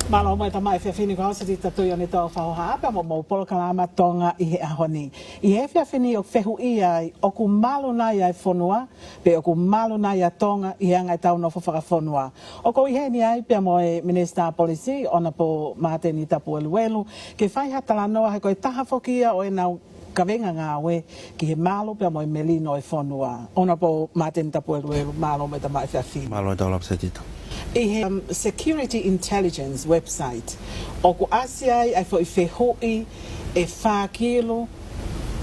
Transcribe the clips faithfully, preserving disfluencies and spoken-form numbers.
Mālō mo e tamaʻi efiafi ni, ko au Setita Tuʻiʻonetoa Fauha pea mo hoʻomou polokalama Tonga ʻi he ʻaho ni. ʻI he efiafi ni ʻoku fehuʻia ai, ʻoku malu nai ʻa e fonua, pe ʻoku malu nai ʻa Tonga ʻi he anga ʻetau nofo fakafonua. ʻOku ou ʻi heni ai pea mo e Minisitā Polisi, Honourable Māteni Tapueluelu, ke fai ha talanoa he ko e taha foki ia ʻo ʻenau kaveinga ngāue ki he malu pea mo e melino ʻo e fonua. Honourable Māteni Tapueluelu, mālō mo e tamaʻi efiafi ni. Mālō e tau lava Setita. ʻI he, um, Security Intelligence website, ʻoku ʻasi ai ʻa e foʻi fehuʻi ʻe fā kilu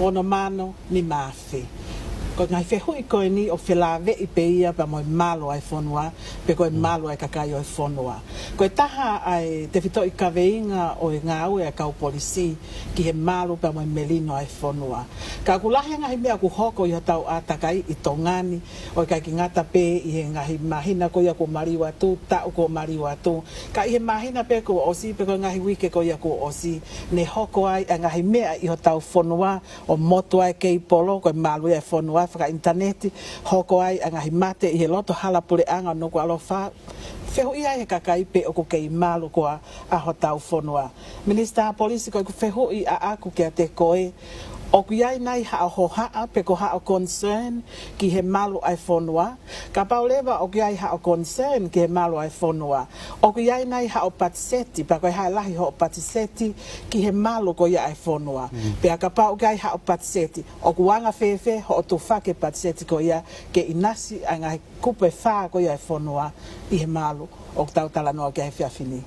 ono mano nima afe. Ko e ngaahi fehuʻi ko eni ʻoku felāveʻi pē ia pea mo e malu ʻa e fonua, pe ko e malu ʻa e kakai ʻo e fonua. Ko e taha ʻa e tefitoʻi kaveinga ʻo e ngāue ʻa e kau polisi ki he malu pea mo e melino ʻa e fonua. Ka ʻoku lahi ʻa e ngaahi meʻa ʻoku hoko ʻi hotau ʻātakai ʻi Tonga ni, ʻo ʻikai ke ngata pē ʻi he ngaahi māhina ko ia kuo maliu atu, taʻu kuo maliu atu. Ka ʻi he māhina pē kuo ʻosi, pe ko e ngaahi uike ko ia kuo ʻosi, ne hoko ai ʻa e ngaahi meʻa ʻi hotau fonua, ʻo motu ai e keipolo, ko e malu ia ʻa e fonua fakaʻinitaneti, hoko ai ʻa e ngaahi mate ʻi he loto hala puleʻanga ʻo Nukuʻalofa, fehuʻia ai ʻe he kakai pe ʻoku kei malu koā ʻa hotau fonua. Minisitā Polisi, ko ʻeku fehuʻi ʻaʻaku kiate koe, ʻoku ʻi ai nai haʻo hohaʻa pe ko haʻo concern ki he malu ʻa e fonua? Kapau leva ʻoku ʻi ai haʻo concern ki he malu ʻa e fonua, ʻoku ʻi ai nai haʻo patiseti, pe ko e hā e lahi hoʻo patiseti ki he malu ko ia ʻa e fonua? Mm. Pea kapau ʻoku ʻi ai haʻo patiseti, ʻoku anga fēfē hoʻo tufaki e patiseti ko ia ke ʻinasi ʻa e ngaahi kupu ʻe fā ko ia ʻa e fonua ʻi he malu ʻoku tau talanoa ki ai he efiafi ni?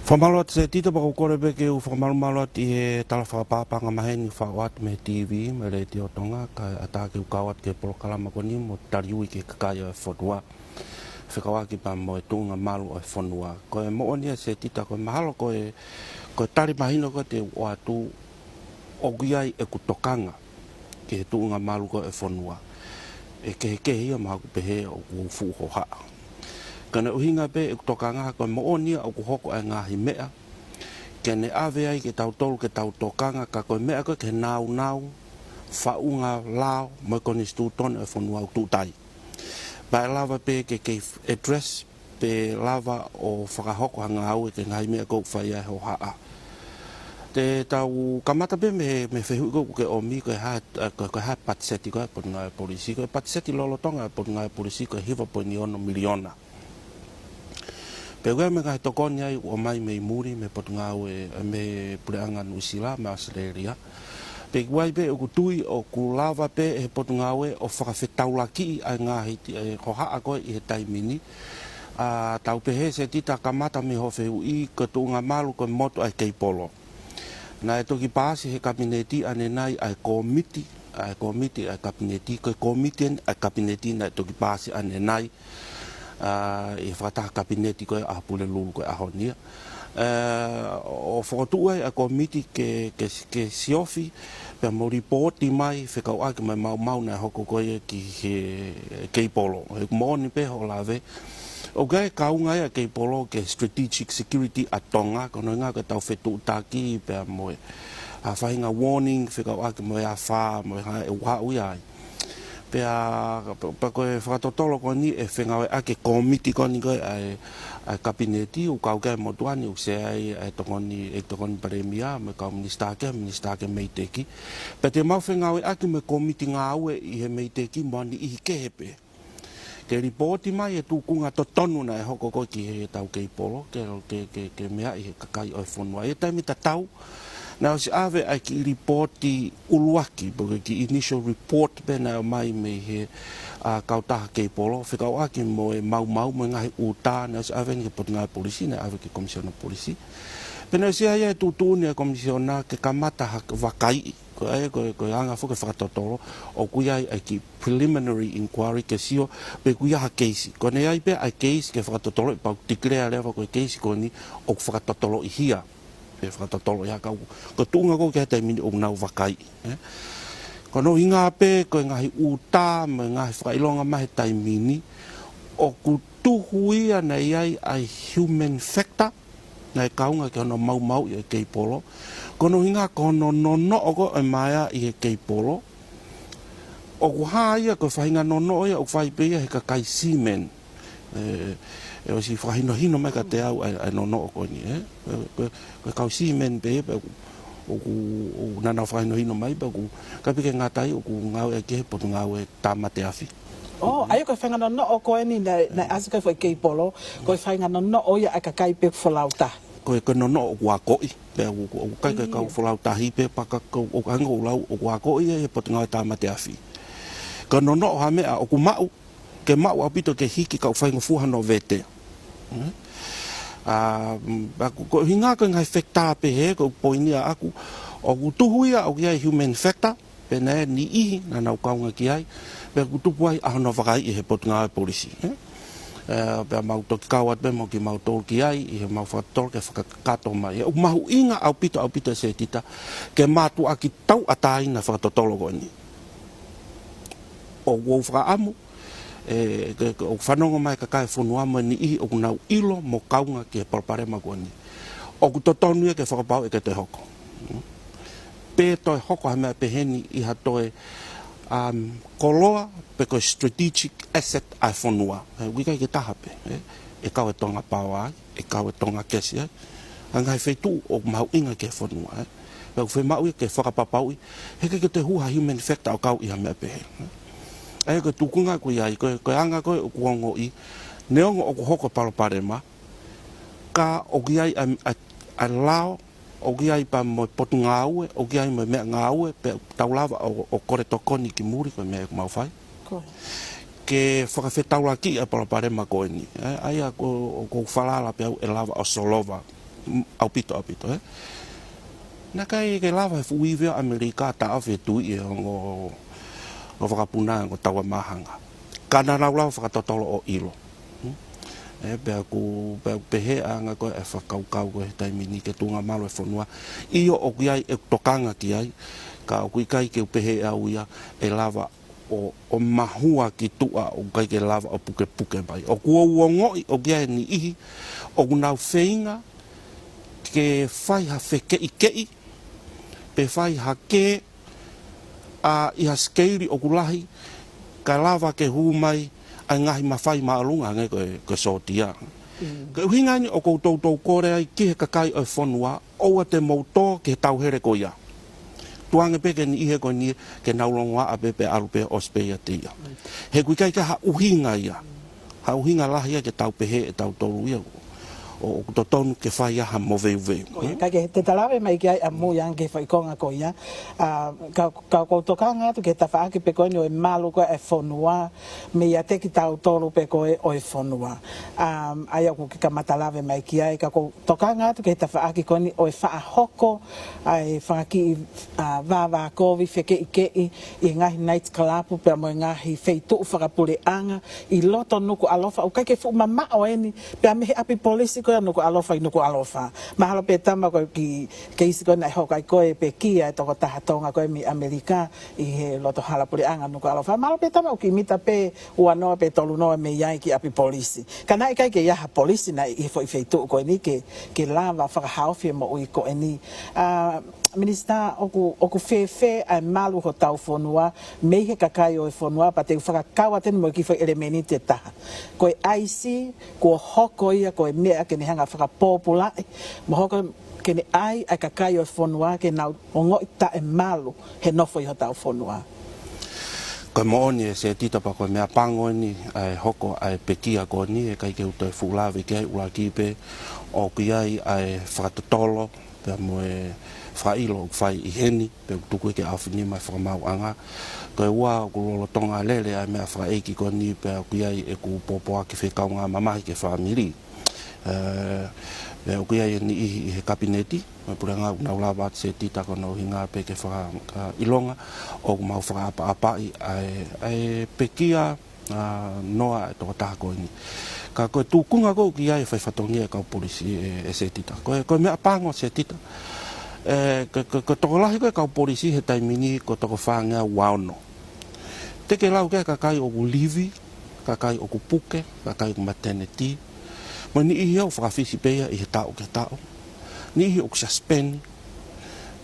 Fakamālō atu Setita, pea ʻoku ou kole pē ke u fakamalumalu atu ʻi he tala fakapaʻapaʻanga maheni faʻo atu mei he T V, mei he Letiō Tonga, kae ʻatā ke u kau atu ki he polokalama ko eni mo tali ui ki he kakai ʻo e fonua, fekauʻaki pea mo e tuʻunga malu ʻo e fonua. Ko e moʻoni ia Setita, ko e mahalo ko e, ko e tali mahino ko ē te u ʻoatu, ʻoku ʻi ai ʻeku tokanga ki he tuʻunga malu ko ē ʻo e fonua. ʻE kehekehe ia mo haʻaku pehē ʻoku ou fuʻu hohaʻa. Ka ko e ʻuhinga pē ʻeku tokanga, ko e moʻoni ia ʻoku hoko ʻa e ngaahi meʻa ke ne ʻave ai kitautolu ke tau tokanga, ka ko e meʻa ko ē ki he nāunau, faʻunga lao mo e konisitūtone ʻo e fonua ʻoku tuʻutai. Pea ʻe lava pē ke kei address pe lava ʻo fakahoko ha ngāue ki he ngaahi meʻa ʻoku fai ai e hohaʻa. Te tau kamata pē mei he, mei he fehuʻi ko ē ʻoku ke ʻomi, ko e hā, ko, ko e hā e patiseti ko ē ʻa e Potungāue Polisi? Ko e patiseti lolotonga ʻa e Potungāue Polisi ko e hiva poini ono miliona. Pea ʻoku ʻi ai mo e ngaahi tokoni ia ʻoku ʻomai mei muli, mei he Potungāue, mei he Puleʻanga Nuʻusila, mei ʻAositelēlia. Pea ʻoku ʻi ai pē ʻeku tui ʻoku lava pē ʻe he Potungāue ʻo fakafetaulakiʻi ʻa e ngaahi ti-, e hohaʻa ko ē ʻi he taimi ni. ʻA, tau pehē Setita, kamata mei hoʻo fehuʻi, ko e tuʻunga malu ko e motu ʻa e keipolo. Naʻe toki paasi ʻe he Kapineti ʻanenai ʻa e kōmiti, ʻa e kōmiti ʻa e Kapineti, ko e kōmiti eni ʻa e Kapineti naʻe toki paasi ʻanenai, ʻa, ʻi he fakataha Kapineti ko ē ʻa Pulelulu ko ē ʻaho ni. ʻE, ʻo fokotuʻu ai ʻa e kōmiti ke, ke, ke siofi pea mo lipooti mai fekauʻaki mo e maumau naʻe hoko ko ē ki he keipolo. ʻOku moʻoni pē hoʻo lave, ʻoku ʻi ai e kaunga ia ʻa e keipolo ki he strategic security ʻa Tonga, ko hono ʻuhinga ko ʻetau fetuʻutaki pea mo e, ʻa, faʻahinga warning fekauʻaki mo e afā, mo e hā ʻoku haʻu ia ai. Pea, pea ko e fakatotolo ko eni ʻe fengāueʻaki e kōmiti ko eni ko ē ʻa e, ʻa e Kapineti, ʻoku kau ki ai e motuʻa ni, ʻoku sea ai ʻa e tokoni, ʻEiki Tokoni Palēmia, mo e kau minisitā kehe, minisitā kehe MEIDECC. Pea te mau fengāueʻaki mo e kōmiti ngāue ʻi he MEIDECC mo ha niʻihi kehe pē, ke lipooti mai e tūkunga totonu naʻe hoko ko ē ki heʻetau keipolo, ke, ke, ke, ke meaʻi ʻe he kakai ʻo e fonua. ʻI he taimi tatau, naʻe ʻosi ʻave ʻa e kiʻi lipooti ʻuluaki, pe ko e kiʻi initial report pē naʻe ʻomai mei he, ʻa, kautaha keipolo, fekauʻaki mo e maumau mo e ngaahi ʻū tā, naʻe ʻosi ʻave eni ki he Potungāue Polisi, naʻe ʻave ki he Komisiona Polisi. Pea naʻe ʻosi ʻi ai e tuʻutuʻuni ʻa e Komisiona ke kamata ha vakaiʻi. Ko e, ko e, ko e anga foki e fakatotolo, ʻoku ʻi ai ʻa e kiʻi preliminary inquiry ke sio pe ʻoku ʻi ai ha keisi. Ko ʻene ʻi ai pē ʻa e keisi ke fakatotolo, pea ʻoku declare leva ko e keisi ko eni ʻoku fakatotoloʻi hia. Pe fakatotoloʻi hake, ko e tuʻunga ko ē ki he taimi ni ʻoku nau vakaiʻi, ē. Ko hono ʻuhinga pē ko e ngaahi ʻū tā mo e ngaahi fakaʻilonga mai he taimi ni, ʻoku tuhu ia naʻe ʻi ai ʻa e human factor, naʻe kaunga ki hono maumauʻi ʻo e keipolo. Ko hono ʻuhinga ko hono nonoʻo ko ē ʻo e maea ʻi he keipolo, ʻoku hā ia ko e faʻahinga nonoʻo ia ʻoku fai pē ia ʻe he kakai seamen. ʻE, ʻE ʻosi fakahinohino mai kiate au ʻa e, ʻa e nonoʻo ko eni, ē? Ko e, ko e, ko e kau seaman pē, pea ʻoku, ʻoku, ʻoku nau fakahinohino mai, pea ʻoku, ʻikai pē ke ngata ai, ʻoku ngāueʻaki he potungāue tāmate afi. ʻŌ, ʻa ia ko e faʻahinga nonoʻo ko eni naʻe, naʻe ʻasi ko ē foʻi keipolo, ko e faʻahinga nonoʻo ia ʻa e kakai pē folau tahi. Ko e, ko e nonoʻo ʻoku akoʻi, pea ʻoku, ʻoku ʻikai ko e kau folau tahi pē, pea ka, ko, ʻoku hangē ko ʻeku lau, ʻoku akoʻi ia he potungāue tāmate afi. Ko e nonoʻo ha meʻa ʻoku maʻu, ke maʻu ʻaupito ke hiki ka ʻoku faingofua hono vete. Ē? ʻA, mm, pea ko, ko e ʻuhinga ko e ngaahi factor pehē, ko e poini ʻaʻaku, ʻoku tuhu ia ʻoku ʻi ai e human factor, pea naʻe niʻihi naʻa nau kaunga ki ai, pea ʻoku tupu ai ʻa hono vakaiʻi he potungāue polisi, ē? Ē, pea mau toki kau atu pē mo kimautolu ki ai, ʻi heʻemau fakatotolo ke fakakakato mai. ʻOku mahuʻinga ʻaupito, ʻaupito ʻe Setita, ke mātuʻaki tauʻatāina e fakatotolo ko eni. ʻOku ou fakaʻamu, ē, ke, ke, ʻoku fanongo mai e kakai e fonua mo e niʻihi ʻoku nau ʻilo mo kaunga ki he palopalema ko eni. ʻOku totonu ia ke fakapapauʻi ʻe ʻikai toe hoko. Pe toe hoko ha meʻa peheni ʻi ha toe, um, koloa pe ko e strategic asset ʻa e fonua. Ē, ʻoku ʻikai ke taha pē, ē, ʻe kau e Tonga Power ai, ʻe kau e Tonga Gas ai. ʻA e ngaahi feituʻu ʻoku mahuʻinga ki he fonua, ē. Pea ʻoku fiemaʻu ia ke fakapapauʻi, he ʻikai ke toe hū ha human factor ʻo kau ʻi ha meʻa pehē. ʻA ia ko e tūkunga ʻoku ʻi ai, ko e, ko e anga ko ē ʻoku ongoʻi, neongo ʻoku hoko e palopalema, ka ʻoku ʻi ai ʻa, ʻa, ʻa e lao, ʻoku ʻi ai pea mo e potungāue, ʻoku ʻi ai mo e meʻangāue, pea tau lava ʻo, ʻo kole tokoni ki muli, ko e meʻa ʻoku mau fai. Ko ia. Ke fakafetaulaki ʻa e palopalema ko eni. Ē, ʻa ia ko, ʻoku ou falala pē au ʻe lava ʻo solova, mm, ʻaupito, ʻaupito, ē. Naʻe ʻikai ke lava he fuʻu ivi ʻo ʻAmelika ʻo taʻofi e tui ʻe he ongo, ongo vakapuna, ongo taua māhanga. Ka naʻa nau lava fakatotolo ʻo ʻilo. Hmm? Ē, pea ʻoku, pea ʻoku pehē ʻa e anga ko ē e fakakaukau ko ē he taimi ni ki he tuʻunga malu e fonua. ʻIo ʻoku ʻi ai ʻeku tokanga ki ai, ka ʻoku ʻikai ke u pehē ʻe au ia ʻe lava ʻo, ʻo mahua ki tuʻa ʻoku ʻikai ke lava ʻo pukepuke mai. ʻOku ou ongoʻi ʻoku ʻi ai e niʻihi ʻoku nau feinga ke fai ha fekeʻikeʻi, pe fai ha kē, ʻa, ʻi ha sikeili ʻoku lahi, kae lava ke hū mai ʻa e ngaahi mafai māʻolunga hangē ko e, ko e sōtia. Mm. Ko e ʻuhinga eni ʻoku ou toutou kole ai ki he kakai ʻo e fonua, ʻoua te mou tō ki he tauhele ko ia. Tukuange pē ki he niʻihi ko eni ke nau longoaʻa pē pea ʻalu pē ʻo ʻosi pē ʻiate ia. He ʻoku ʻikai ke ha ʻuhinga ia. Ha ʻuhinga lahi ia ke tau pehē ʻe tautolu ia ʻo, ʻoku totonu ke fai ai ha moveuveu. Ko ia, kae kehe, te ta lave mai ki ai ʻamui ange ki he foʻi konga ko ia. ʻA, ka, ka ʻoku ou tokanga atu ki he tafaʻaki pē ko eni ʻo e malu ko ē e fonua, meiate kitautolu pē ko ē ʻo e fonua. ʻA, ʻa ia ʻoku ke kamata lave mai ki ai, ka ʻoku ou tokanga atu ki he tafaʻaki ko eni ʻo e faʻa hoko ʻa e fanga kiʻi, ʻa, vāvākovi, fekeʻikeʻi ʻi he ngaahi night club pea mo e ngaahi feituʻu fakapuleʻanga ʻi loto Nukuʻalofa, ʻoku ʻikai ke fuʻu mamaʻo eni, pea mei he ʻapi polisi ko ē ʻa Nukuʻalofa ʻi Nukuʻalofa. Mahalo pē Tama ko e kiʻi keisi ko ē naʻe hoko ai ko e pekia e tokotaha Tonga ko ē mei ʻAmelika ʻi he loto hala puleʻanga Nukuʻalofa. Mahalo pē Tama ʻoku kiʻi mita pē ua noa pe tolu noa mei ai e kiʻi ʻapi polisi. Ka naʻe ʻikai ke ʻi ai ha polisi naʻe ʻi he foʻi feituʻu ko eni ke, ke lava fakahaofi e moʻui ko eni. ʻA, Minisitā, ʻoku, ʻoku fēfē ʻa e malu hotau fonua mei he kakai ʻo e fonua, pea te u fakakau atu eni mo e kiʻi foʻi ʻelemēniti ʻe taha. Ko e ʻaisi, kuo hoko ia ko e meʻa ke ne hanga fakapōpulaʻi, mo hoko ke ne ʻai ʻa e kakai ʻo e fonua ke nau ongoʻi taʻemalu he nofo ʻi hotau fonua. Ko e moʻoni ʻe Setita pea ko e meʻapango eni ʻa e hoko ʻa e pekia ko eni, ʻe ʻikai ke u toe fuʻu lave ki ai, ʻuluaki pē ʻoku ʻi ai ʻa e fakatotolo pea mo e fakaʻilo ʻoku fai ʻi heni, pea ʻoku tuku ia ke ʻaofinima e fakamaauʻanga. Ko e ua, ʻoku lolotonga lele ʻa e meʻa fakaʻeiki ko eni pea ʻoku ʻi ai ʻeku pōpoaki fekaungāmamahi ki he fāmili. Ē, pea ʻoku ʻi ai e niʻihi ʻi he kapineti, mo e puleʻanga ʻoku nau lava atu Setita ko hono ʻuhinga pē ke fakaʻilonga, ʻoku mau fakaʻapaʻapaʻi ʻa e, ʻa e pekia, ʻa, noa e tokotaha ko eni. Ka ko e tūkunga ko ē ʻoku ʻi ai e fai fatongia e kau polisi ʻe, ʻe Setita. Ko e, ko e meʻapango Setita. Ē, ko, ko, ko e tokolahi ko ē e kau polisi he taimi ni ko e toko fāngeau ua ono. Te ke lau ki ai e kakai ʻoku livi, kakai ʻoku puke, kakai ʻoku maternity. Mo e niʻihi ʻoku fakafisi pē ia ʻi he taʻu ki he taʻu. Niʻihi ʻoku suspend.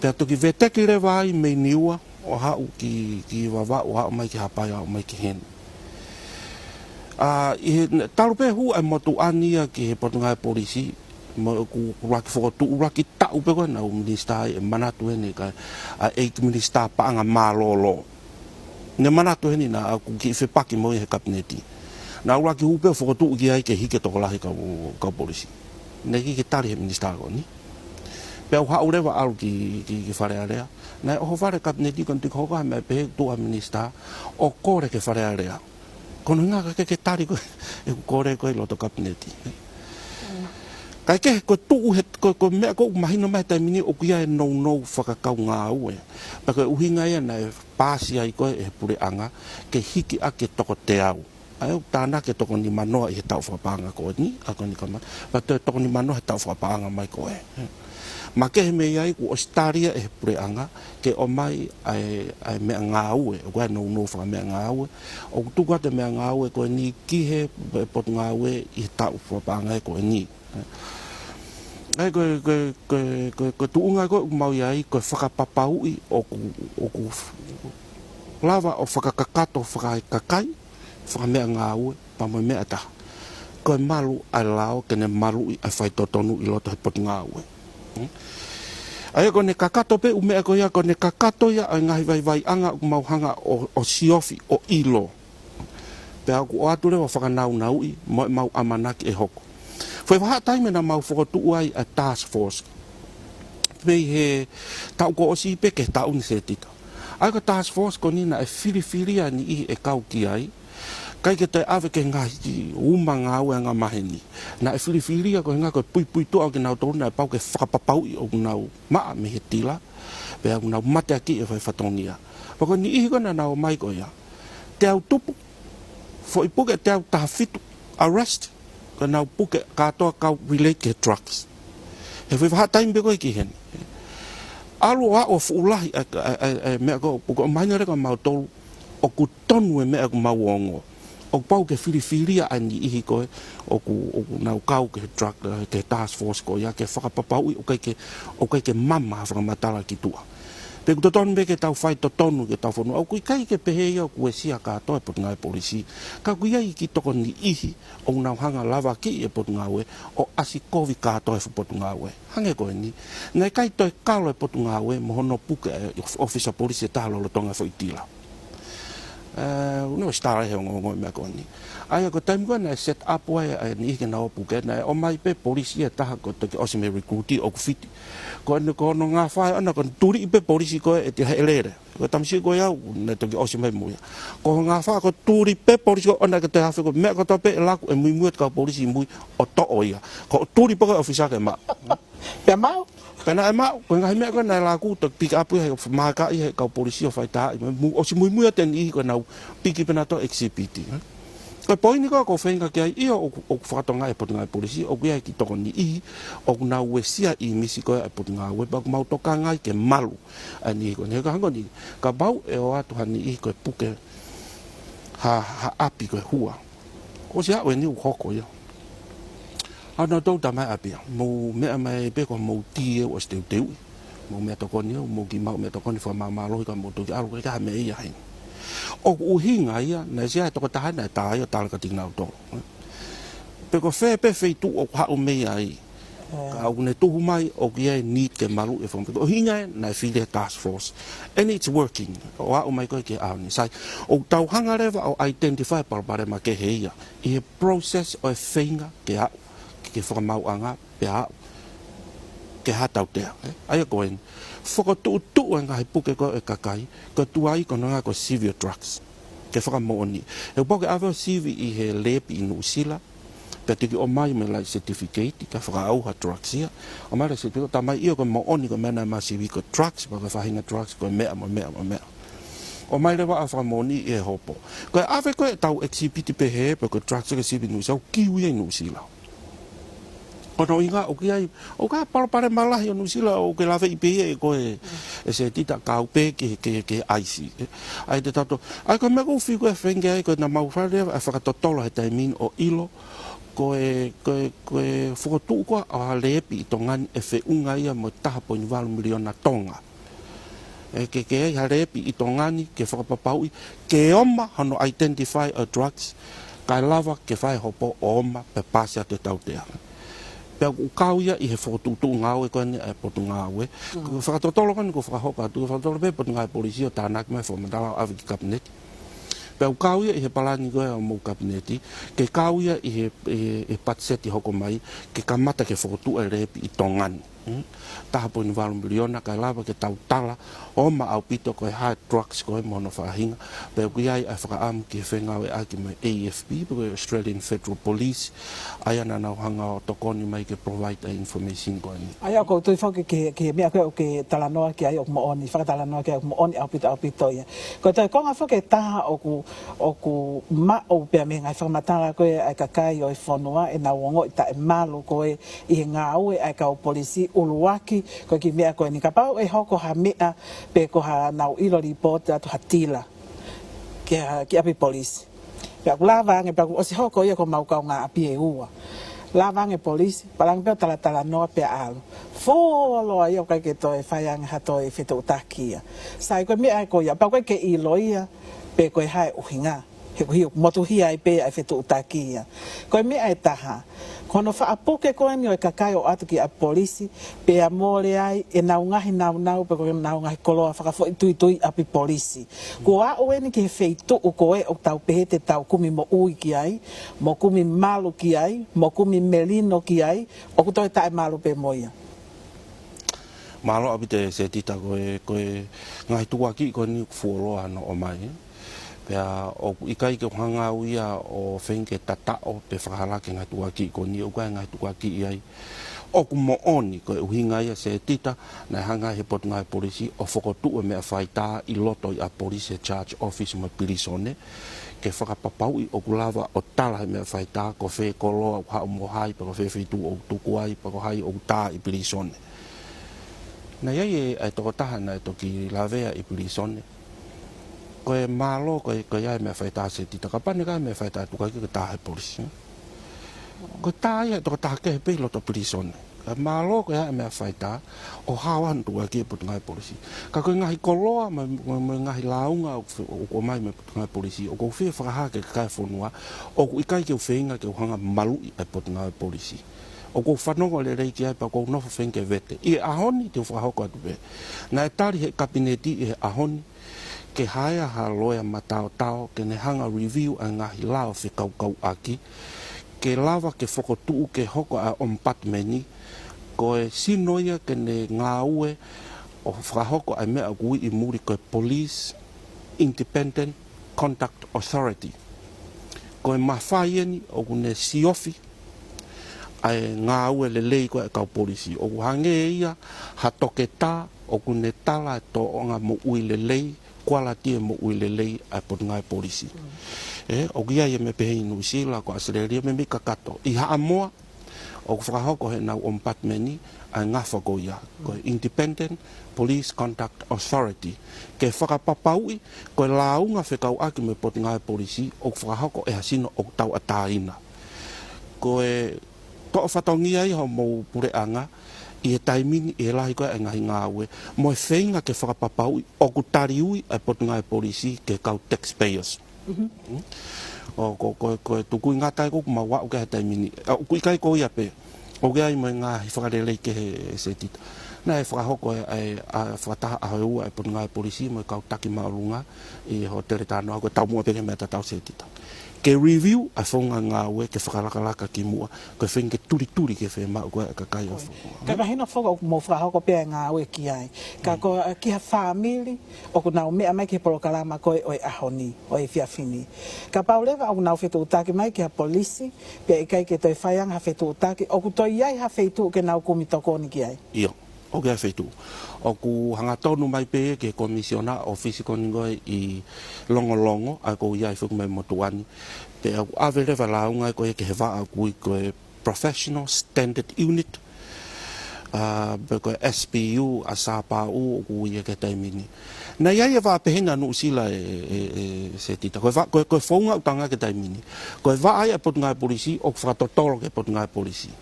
Pea toki veteki leva ai mei Niua, ʻo haʻu ki, ki Vavaʻu, ʻo haʻu mai ki Haʻapai, ʻo haʻu mai ki heni. ʻA, ʻi he, talu pē hū ʻa e motuʻa ni ia ki he Potungāue Polisi, mo ʻeku ʻuluaki fokotuʻu, ʻuluaki taʻu pē ko ē naʻa ku minisitā ai, ʻe manatu eni ka, ʻa e ʻEiki Minisitā Paʻanga Mālōlō. Ne manatu heni naʻa ku kiʻi fepaki mo ia he Kapineti. Naʻa ku ʻuluaki hū pē ʻo fokotuʻu ki ai ke hiki e tokolahi kau, kau polisi. Naʻe ʻikai ke tali he minisitā ko eni. Pea u haʻu leva ʻo ʻalu ki, ki, ki Fale Alea. Naʻe ʻohovale e Kapineti ko eni, toki hoko ha meʻa pehē, tuʻu ha minisitā ʻo kole ki Fale Alea. Ko hono ʻuhinga ka ʻikai ke tali ko ē ʻeku kole ko ē ʻi loto Kapineti. Kae kehe, ko e tuʻu he, ko, ko e meʻa ko ē ʻoku mahino mai he taimi ni ʻoku ʻi ai e nounou fakakaungāue. Pea ko e ʻuhinga ia naʻe paasi ai ko ē ʻe he puleʻanga ke hiki ʻaki e toko teau. ʻA ia ʻoku tānaki e toko nimanoa ʻi he taʻu fakapaʻanga ko eni, ʻa ko eni ka ma-, pea toe toko nimanoa he taʻu fakapaʻanga mai ko ē. Makehe mei ai kuo ʻosi tali ia ʻe he puleʻanga ke ʻomai ʻa e, ʻa e meʻangāue, ʻoku ʻi ai e nounou fakameʻangāue, ʻoku tuku atu e meʻangāue ko eni ki he Potungāue ʻi he taʻu fakapaʻanga ko eni. ʻA ia ko e, ko e, ko e, ko e, ko e tuʻunga ko ē ʻoku mau ʻi ai, ko e fakapapauʻi ʻoku, ʻoku lava ʻo fakakakato fakaekakai, fakameʻangāue, pea mo e meʻa ʻe taha, ko e malu ʻa e lao ke ne maluʻi ʻa e faitotonu ʻi loto he Potungāue. Hmm? ʻA ia ko ʻene kakato pē ʻū meʻa ko ia, ko ʻene kakato ia ʻa e ngaahi vaivaiʻanga ʻoku mau hanga ʻo, ʻo siofi, ʻo ʻilo. Pea ʻoku ʻoatu leva ʻo fakanaunauʻi mo ʻemau ʻamanaki ʻe hoko. Foʻi vahaʻa taimi naʻa mau fokotuʻu ai ʻa e task force. Mei he taʻu kuo ʻosi pē ki he taʻu ni, Setita. ʻA ia ko e task force ko eni naʻe filifilia e niʻihi ʻe kau ki ai, ʻikai ke toe ʻave ki he ngaahi uma ngāue angamaheni. Naʻe filifilia ko e ʻuhinga ko e puipuituʻa ʻo kinautolu naʻe pau ke fakapapauʻi ʻoku nau maʻa mei he tila, pea ʻoku nau mateakiʻi e fai fatongia. Pea ko e niʻihi ko ē naʻa nau ō mai ko ia, teau tupu, foʻi puke teau taha fitu, arrest, ko ʻenau puke kātoa kau relate ki he drugs. He foʻi vahaʻa taimi pē ko ē ki heni. ʻAlu ʻo aʻu ʻo fuʻu lahi ʻa e, ʻa e, ʻa e, ʻa e meʻa ko ē, ʻoku mahino leva kia mautolu ʻoku tonu e meʻa ʻoku mau ongo. ʻOku pau ke filifilia ʻa e niʻihi ko ē ʻoku, ʻoku nau kau ki he drug, eh, ki he task force ko ia, ke fakapapauʻi ʻoku ʻikai ke, ʻoku ʻikai ke mama ha fakamatala ki tuʻa. Pea ʻoku totonu pē ke tau faitotonu ki hotau fonua. ʻOku ʻikai ke pehē ia ʻoku uesia kātoa e Potungāue Polisi. Ka ʻoku ʻi ai e kiʻi tokoni ʻi he ʻoku nau hanga ʻo lavakiʻi e Potungāue ʻo ʻasi kovi kātoa e fuʻu Potungāue. Hangē ko eni, naʻe ʻikai toe kalo e Potungāue mo hono puke e ʻōfisa polisi ʻe taha lolotonga e foʻi tila. Eh, ʻoku ne ʻosi tala he ongoongo e meʻa ko eni. ʻA ia ko e taimi ko ē naʻe set up ai e niʻihi ke nau puke, naʻe ʻomai pē polisi ʻe taha kuo toki ʻosi mei recruit ʻoku fiti. Ko eni ko hono ngafa ʻoʻona ko e tuli pē polisi ko ē ʻe Tiaheʻelele. Ko e tamasiʻi ko ia naʻe toki ʻosi mai mo ia. Ko hono ngafa ko e tuli pē polisi ko ē ʻoʻona ke te hafe ko e meʻa kotoa pē ʻe laku ʻe muimui atu e kau polisi ʻi mui ʻo toʻo ia. Ko e tuli pē ko e ʻōfisa ke maʻu. Pea maʻu. Pea naʻe maʻu, ko e ngaahi meʻa ko ē naʻe laku, toki pick up ia he mākaʻi he kau polisi ʻo faitaaʻi, mu-, ʻosi muimui atu e niʻihi ko ʻenau piki pē nautolu ʻo exhibit, eh. Ko e poini ko ē ʻoku ou feinga ki ai, ʻio ʻoku, ʻoku fakatokangaʻi e Potungāue Polisi, ʻoku ʻi ai e kiʻi tokoni ʻi he ʻoku nau uesia e ʻīmisi ko ē ʻa e Potungāue, pea ʻoku mau tokanga ai ke malu ʻa e niʻihi ko eni. He ko e hangē ko eni, kapau ʻe ō atu ha niʻihi ko e puke ha, ha ʻapi ko e hua. Kuo ʻosi aʻu eni ʻoku hoko ia. ʻA nautolu tama e ʻapi ia. Mou meʻa mai pē ko hoʻomou tī ʻoku ʻosi teuteuʻi. Mou meʻatokoni ia, mou kiʻi maʻu meʻatokoni fakamāmālohi ka mou toki ʻalu, ʻikai ha meʻa ia heni. ʻOku ʻuhinga ia, naʻe ʻi ai e tokotaha naʻe tā ia ʻo tala kiate kinautolu. Pe ko fē pē feituʻu ʻoku haʻu mei ai. Ka ʻoku ne tuhu mai ʻoku ʻi ai e need ke maluʻi e fakamatala. Ko e ʻuhinga ia naʻe fili e task force. And it's working. ʻO aʻu mai ko ē ki he ʻaho ni. Sai, ʻoku tau hanga leva ʻo identify e palopalema kehe ia ʻi he process ʻo e feinga ke aʻu ki he fakamaauʻanga, pea aʻu ki ha tautea, eh? ʻA ia ko eni, fokotuʻutuʻu e ngaahi puke ko ē ʻa e kakai, ko e tuai ko hono ʻuhinga ko e sivi ʻo e drugs. Ke fakamoʻoni. He ʻoku pau ke ʻave ʻo sivi ʻi he lab ʻi Nuʻusila, pea toki ʻomai mo e laʻi certificate, kae fakaʻauha e drugs ia. ʻOmai e laʻi certificate, tā mai ʻio ko e moʻoni ko e meʻa naʻa ma sivi ko e drugs, pea ko e faʻahinga drugs, ko e meʻa mo e meʻa mo e meʻa. ʻOmai leva ʻo fakamoʻoniʻi ʻe he hopo. Ko e ʻave ko ē ʻetau exhibit pehē, pe ko e drugs ko ē sivi ʻi Nuʻusila, ʻoku kiu ia ʻi Nuʻusila. Ko hono ʻuhinga ʻoku ʻi ai, ʻoku ʻi ai e palopalema lahi ʻo Nuʻusila ʻoku ke laveʻi pē ia ʻe koe, ʻe Setita, kau pē ki he, ki he, ki he ʻaisi. ʻA ia te tau to-, ʻa ia ko e meʻa ʻoku ou feel ko e feinga ai ko ē naʻa mau fai leva e fakatotolo he taimi ni ʻo ʻilo, ko e, ko e, ko e fokotuʻu ko ē ʻo ha lab ʻi Tonga ni ʻe feʻunga ia mo e taha poini valu miliona Tonga. ʻE ke, ke ʻi ai ha lab ʻi Tonga ni ke fakapapauʻi ke ʻomai hono identify ʻo e drugs, kae lava ke fai hopo ʻo ō mai pea pasi atu e tautea. Pea ʻoku kau ia ʻi he fokotuʻutuʻu ngāue ko eni ʻa e Potungāue. Ko e fakatotolo ko eni ʻoku fakahoko atu, fakatotolo pē Potungāue Polisi ʻo tānaki mai fakamatala ʻo ʻave ki he Kapineti. Pea ʻoku kau ia ʻi he palani ko ē ʻa homou Kapineti, ke kau ia ʻi he, ʻi he, ʻi he patiseti hoko mai, ke kamata ke fokotuʻu e lepi ʻi Tonga ni. Mm. Taha poini valu miliona kae lava ke tau tala ʻo ō mai ʻaupito ko e hā e drugs ko ē mo hono faʻahinga. Pea ʻoku ʻi ai ʻa e fakaʻamu ki he fengāueʻaki mo e A F P, pe ko e Australian Federal Police, ʻa ia naʻa nau hanga ʻo tokoni mai ke provide ʻa e information ko eni. ʻA ia ʻoku ou tui foki ki he, ki he meʻa ko ē ʻoku ke talanoa ki ai ʻoku moʻoni, fakatalanoa ki ai ʻoku moʻoni ʻaupito, ʻaupito ia. Ko e toe konga foki ʻe taha ʻoku, ʻoku maʻu pea mei he ngaahi fakamatala ko ē ʻa e kakai ʻo e fonua ʻenau ongoʻi taʻemalu ko ē ʻi he ngāue ʻa e kau polisi ʻuluaki, ko e kiʻi meʻa ko eni kapau ʻe hoko ha meʻa pe ko haʻanau ʻilo lipooti atu ha tila ki ha, ki ʻapi polisi. Pea ʻoku lava ange, pea ʻoku ʻosi hoko ia ko homau kaungāʻapi ʻe ua. Lava ange polisi, palani pē ʻo talatalanoa pea ʻalu. Fuoloa ia ʻoku ʻikai ke toe fai ange ha toe fetuʻutaki ia. Sai ko e meʻa ko ia, pea ʻoku ʻikai ke ʻilo ia pe ko e hā e ʻuhinga. He ʻoku motuhia ai pē ʻa e fetuʻutaki ia. Ko e meʻa ʻe taha, ko hono faʻa puke ko eni ʻo e kakai ʻo ʻatu ki ʻapi polisi, pea mole ai ʻenau ngaahi naunau pe ko ʻenau ngaahi koloa fakafoʻituitui ʻapi polisi. Kuo aʻu eni ki he feituʻu ko ē ʻoku tau pehē te tau kumi moʻui ki ai, mo kumi malu ki ai, mo kumi melino ki ai, ʻoku toe taʻemalu pē mo ia. Mālō ʻaupito Setita, ko e, ko e ngaahi tukuakiʻi ko eni ʻoku fuoloa hono ʻomai. Pea ʻoku ʻikai ke u hanga au ia ʻo feinga ke tataʻo pe fakahala ki he ngaahi tukuakiʻi ko eni, ʻoku ʻi ai e ngaahi tukuakiʻi ai ʻoku moʻoni. Ko e ʻuhinga ia Setita, naʻe hanga ʻe he Potungāue Polisi ʻo fokotuʻu e meʻa faitā ʻi loto ʻi ʻapi polisi, he charge office mo e pilīsone, ke fakapapauʻi ʻoku lava ʻo tala he meʻa faitā ko fē koloa ʻoku haʻu mo hai, pe ko fē feituʻu ʻoku tuku ai, pe ko hai ʻoku tā ʻi pilīsone. Naʻe ʻi ai e, e tokotaha naʻe toki lavea ʻi pilīsone. Ko e mālō, ko e, ko e ʻi ai e meʻa faitā Setita, kapau naʻe ʻikai ha meʻa faitā, tukuakiʻi ke tā he polisi. Ko e tā ia ʻe he tokotaha kehe pē ʻi loto pilīsone. Ka mālō ko e ʻi ai e meʻa faitā, ʻo hao ʻa hono tukuakiʻi ʻe he Potungāue Polisi. Ka ko e ngaahi koloa mo, mo, mo e ngaahi lāunga ʻoku fe-, ʻoku ʻomai mei he Potungāue Polisi, ʻoku ou fie fakahā ki he kakai e fonua, ʻoku ʻikai ke u feinga ke u hanga maluʻi ʻa e Potungāue Polisi. ʻOku ou fanongo lelei ki ai pea ʻoku ou nofo feinga ke vete. ʻI he ʻaho ni te u fakahoko atu pē. Naʻe tali ʻe he Kapineti ʻi he ʻaho ni ke haea ha loea mataotao ke ne hanga review ʻa e ngaahi lao fekaukauʻaki, ke lava ke fokotuʻu ke hoko ʻa e ʻOmipatimeni, ko e sino ia ke ne ngāue ʻo fakahoko ʻa e meʻa ʻoku ui ʻi muli ko e Police Independent Conduct Authority. Ko e mafai eni ʻoku ne siofi ʻa e ngāue lelei ko ē ʻa e kau polisi. ʻOku hangē ia ha toketā ʻoku ne tala e tōʻonga moʻui lelei, kualiti e moʻui lelei ʻa e Potungāue Polisi. Mm. ʻE, ʻoku ʻi ai e meʻa pehē ʻi Nuʻusila, ko ʻAositelēlia, meimei kakato. ʻI Haʻamoa, ʻoku fakahoko ʻe heʻenau ʻOmipatimeni ʻa e ngafa ko ia, ko e Independent Police Conduct Authority, ke fakapapauʻi ko e lāunga fekauʻaki mo e Potungāue Polisi ʻoku fakahoko ʻe ha sino ʻoku tauʻatāina. Ko e toʻo fatongia ia homou puleʻanga ʻi he taimi ni ʻi he lahi ko ē ʻa e ngaahi ngāue, mo e feinga ke fakapapauʻi ʻoku taliui ʻa e Potungāue Polisi ki he kau taxpayers. Mhm. Mm. ʻO ko, ko, ko e tukuingata ia ʻoku mau aʻu ki ai he taimi ni. ʻA, ʻoku ʻikai ko ia pē. ʻOku ʻi ai mo e ngaahi fakalelei kehe Setita. Naʻe fakahoko e, e, ʻa, fakataha ʻaho ʻe ua ʻa e Potungāue Polisi mo e kau taki māʻolunga ʻi he hōtele Tānoa, ko e taumuʻa pē ki he meʻa tatau Setita. Ke review ʻa e founga ngāue ke fakalakalaka ki muʻa, ko e feinga ke tulituli ki he fiemaʻu ko ē ʻa e kakai ʻo e fonua. Kae mahino foki ʻoku mou fakahoko pē ʻa e ngāue ki ai. Ka ko, ki ha fāmili ʻoku nau meʻa mai ki he polokalama ko ē ʻo e ʻaho ni, ʻo e efiafi ni. Kapau leva ʻoku nau fetuʻutaki mai ki ha polisi, pea ʻikai ke toe fai ange ha fetuʻutaki, ʻoku toe ʻi ai ha feituʻu ke nau kumi tokoni ki ai? ʻIo, ʻoku ʻi ai e feituʻu. ʻOku hangatonu mai pē ki he Komisiona ʻo e ʻōfisi ko eni ko ē ʻi Longolongo, ʻa ia ʻoku ou ʻi ai foki mei he motuʻa ni. Pea ʻoku ʻave leva e lāunga ko ē ki he vaʻa ʻoku ui ko e Professional Standard Unit, ʻa, pe ko e S P U ʻa Sāpaʻu ʻoku ui ia ki he taimi ni. Naʻe ʻi ai e vaʻa pehē ʻa Nuʻusila ʻe, ʻe, ʻe Setita. Ko e va-, ko e, ko e founga ʻoku tau ngāueʻaki he taimi ni. Ko e vaʻa ia ʻa e Potungāue Polisi, ʻoku fakatotolo ki he Potungāue Polisi.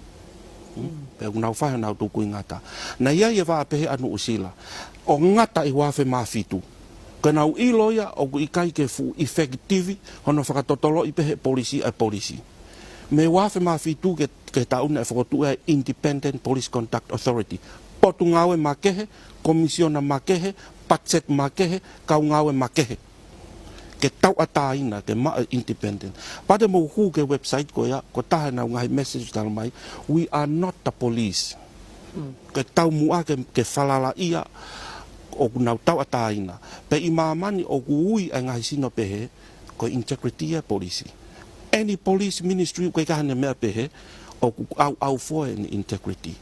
Hmm? Mm. Pea ʻoku nau fai honau tukuingata. Naʻe ʻi ai e vaʻa pehē ʻa Nuʻusila ʻo ngata ʻi he ua afe mā fitu. Ko ʻenau ʻilo ia ʻoku ʻikai ke fuʻu effective hono fakatotoloʻi pē ʻe he polisi ʻa e polisi. Mei he ua afe mā fitu ki he, ki he taʻu ni naʻe fokotuʻu ai e Independent Police Conduct Authority. Potungāue makehe, komisiona makehe, budget makehe, kau ngāue makehe. Ke tauʻatāina, ke maʻu e independent. Pea te mou hū ki he website ko ia, ko e taha ʻenau ngaahi message talamai, "We are not the police." Ko e taumuʻa ke, ke falalaʻia ʻoku nau tauʻatāina. Pea ʻi māmani ʻoku ui ʻa e ngaahi sino pehē, ko e integrity ʻa e polisi. Any police ministry ʻoku ʻikai ke ʻi ai haʻane meʻa pehē, ʻoku ʻauʻaufua ʻene integrity.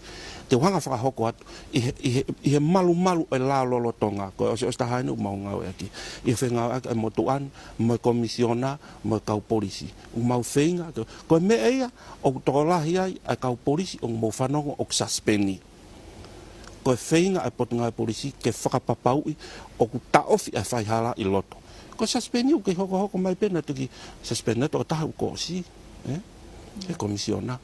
Te u hanga fakahoko atu, ʻi he, ʻi he, ʻi he malumalu ʻo e lao lolotonga, ko e ʻosi, ʻosi taha eni ʻoku mau ngāueʻaki. ʻI he fengāueʻaki ʻa e motuʻa ni, mo e komisiona, mo e kau polisi. ʻOku mau feinga, ko, ko e meʻa ia, ʻoku tokolahi ai ʻa e kau polisi ʻoku mou fanongo ʻoku suspend. Ko e feinga ʻa e Potungāue Polisi ke fakapapauʻi ʻoku taʻofi ʻa e faihala ʻi loto. Ko e suspend ʻoku kei hokohoko mai pē naʻe toki suspend atu ʻa e taha ʻoku ʻosi, ē? ʻE he komisiona.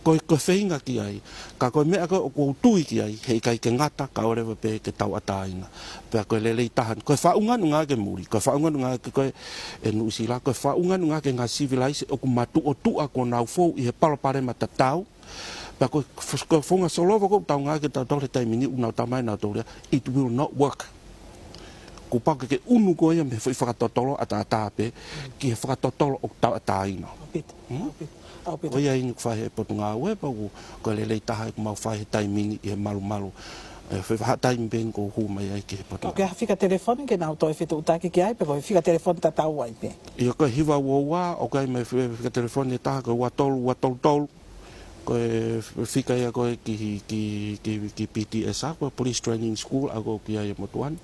Ko e, ko e feinga ki ai. Ka ko e meʻa ko ē ʻoku ou tui ki ai, heʻikai ke ngata, kae ʻoua leva pē ke tauʻatāina. Pea ko e lelei taha, ko e faʻunga ʻoku ngāueʻaki muli, ko e faʻunga ʻoku ngāueʻaki ko ē ʻe Nuʻusila, ko e faʻunga ʻoku ngāueʻaki e ngaahi sivilaise ʻoku matuʻotuʻa kuo nau fou ʻi he palopalema tatau, pea ko e, ko e founga solova ʻoku tau ngāueʻaki ʻe tautolu he taimi ni ʻoku nau talamai ʻe nautolu ia, it will not work. Kuo pau ke ke ʻunu koe ia mei he foʻi fakatotolo ʻataʻatā pē, ki he fakatotolo ʻoku tauʻatāina. ʻAupito, Hmm? ʻaupito, ʻaupito. Ko ia eni ʻoku fai ʻe he Potungāue, pea ʻoku, ko e lelei taha ʻoku mau fai he taimi ni ʻi he malumalu. ʻE, fai ha taimi pē eni ʻoku hū mai ai ki he Potungāue. ʻOku ʻi ai ha fika telefoni ke nau toe fetuʻutaki ki ai, pe ko e fika telefoni tatau ai pē? ʻIo, ko e hiva ua ua, ʻoku ʻi ai mo e fi-, fika telefoni ʻe taha, ko e ua tolu ua tolu tolu. Ko e fika ia ko ē ki, ki, ki, ki P T S, ko e Police Training School, ʻa ia ʻoku ʻi ai e motuʻa ni,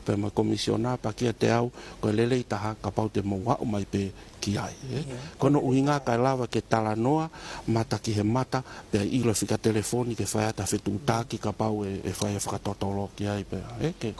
pea mo e komisiona, pea kiate au, ko e lelei taha kapau te mou aʻu mai pē ki ai, ē. ʻIo. Ko hono ʻuhinga kae lava ke talanoa, mata ki he mata, pea ʻilo e fika telefoni ke fai atu ha fetuʻutaki kapau ʻe, ʻe fai e fakatotolo ki ai pea, ē, ke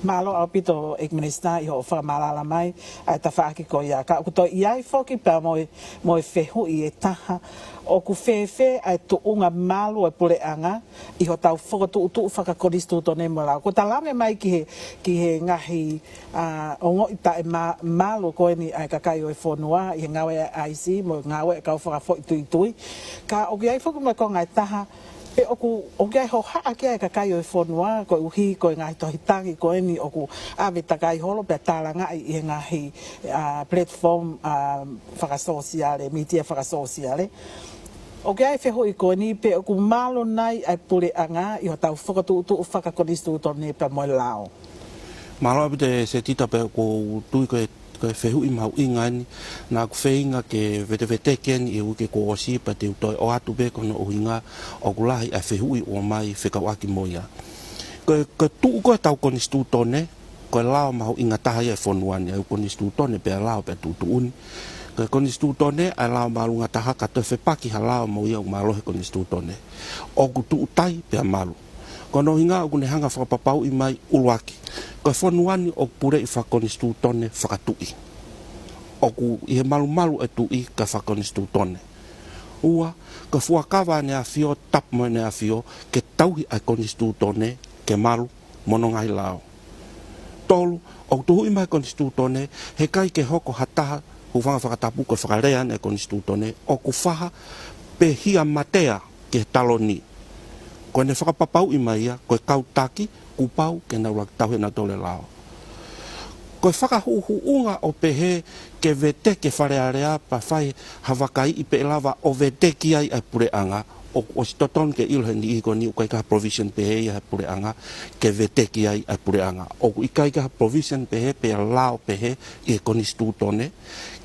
Mālō ʻaupito ʻEiki Minisitā ʻi hoʻo fakamālala mai ʻa e tafaʻaki ko ia. Ka ʻoku toe ʻi ai foki pea mo e, mo e fehuʻi ʻe taha, ʻoku fēfē ʻa e tuʻunga malu ʻa e puleʻanga ʻi hotau fokotuʻutuʻu fakakonisitūtone mo e lao. Kuo ta lave mai ki he, ki he ngaahi, ʻa, ongoʻi taʻe ma-, malu ko eni ʻa e kakai ʻo e fonua ʻi he ngāue ʻa e I C mo e ngāue ʻa e kau fakafoʻituitui. Ka ʻoku ʻi ai foki mo e konga ʻe taha, pe ʻoku, ʻoku ʻi ai e hohaʻa ki ai e kakai ʻo e fonua, koeʻuhi ko e ngaahi tohi tangi ko eni ʻoku ʻave takai holo pea tālangaʻi ʻi he ngaahi, ʻa, platform, ʻa, fakasōsiale, mītia fakasōsiale. ʻOku ʻi ai e fehuʻi ko eni pe ʻoku malu nai ʻa e puleʻanga ʻi hotau fokotuʻutuʻu fakakonisitūtone pea mo e lao. Mālō ʻaupito ʻe Setita, pea ʻoku ou tui ko e, ko e fehuʻi mahuʻinga eni, naʻa ku feinga ke veteveteki eni ʻi he uike kuo ʻosi pea te u toe ʻoatu pē ko hono ʻuhinga ʻoku lahi ʻa e fehuʻi ʻoku ʻomai fekauʻaki mo ia. Ko e, ko e tuʻu ko ē ʻetau konisitūtone, ko e lao mahuʻinga taha ia ʻo e fonua ni, ʻa e konisitūtone pea lao pea tuʻutuʻuni. Ko e konisitūtone ʻa e lao māʻolunga taha, ka toe fepaki ha lao mo ia ʻoku mālohi he konisitūtone, ʻoku tuʻu tai pea malu. Ko hono ʻuhinga ʻoku ne hanga fakapapauʻi mai ʻuluaki, ko e fonua ni ʻoku puleʻi fakakonisitūtone fakatuʻi. ʻOku ʻi he malumalu ʻa e tuʻi kae fakakonisitūtone. Ua, ko e fuakava ʻEne ʻAfio, tapu mo ʻEne ʻAfio, ke tauhi ʻa e konisitūtone ke malu mo hono ngaahi lao. Tolu, ʻoku tuhuʻi mai ʻe he konisitūtone, heʻikai ke hoko ha taha, hūfanga he fakatapu, ko e fakalea ʻeni ʻa e konisitūtone, ʻoku faha pe hia matea ki he taloni. Ko ʻene fakapapauʻi mai ia, ko e kau taki, kuo pau ke nau ʻuluaki tauhi ʻenautolu e lao. Ko e fakahuʻuhuʻunga ʻo pehē ke veteki e Fale Alea pea fai ha vakaiʻi pe ʻe lava ʻo veteki ai ʻa e puleʻanga, ʻoku ʻosi totonu ke ʻilo he niʻihi ko eni ʻoku ʻikai ke ʻi ai ha provision pehē ia he puleʻanga ke veteki ai ʻa e puleʻanga. ʻOku ʻikai ke ʻi ai ha provision pehē pe lao pehē ʻi he konisitūtone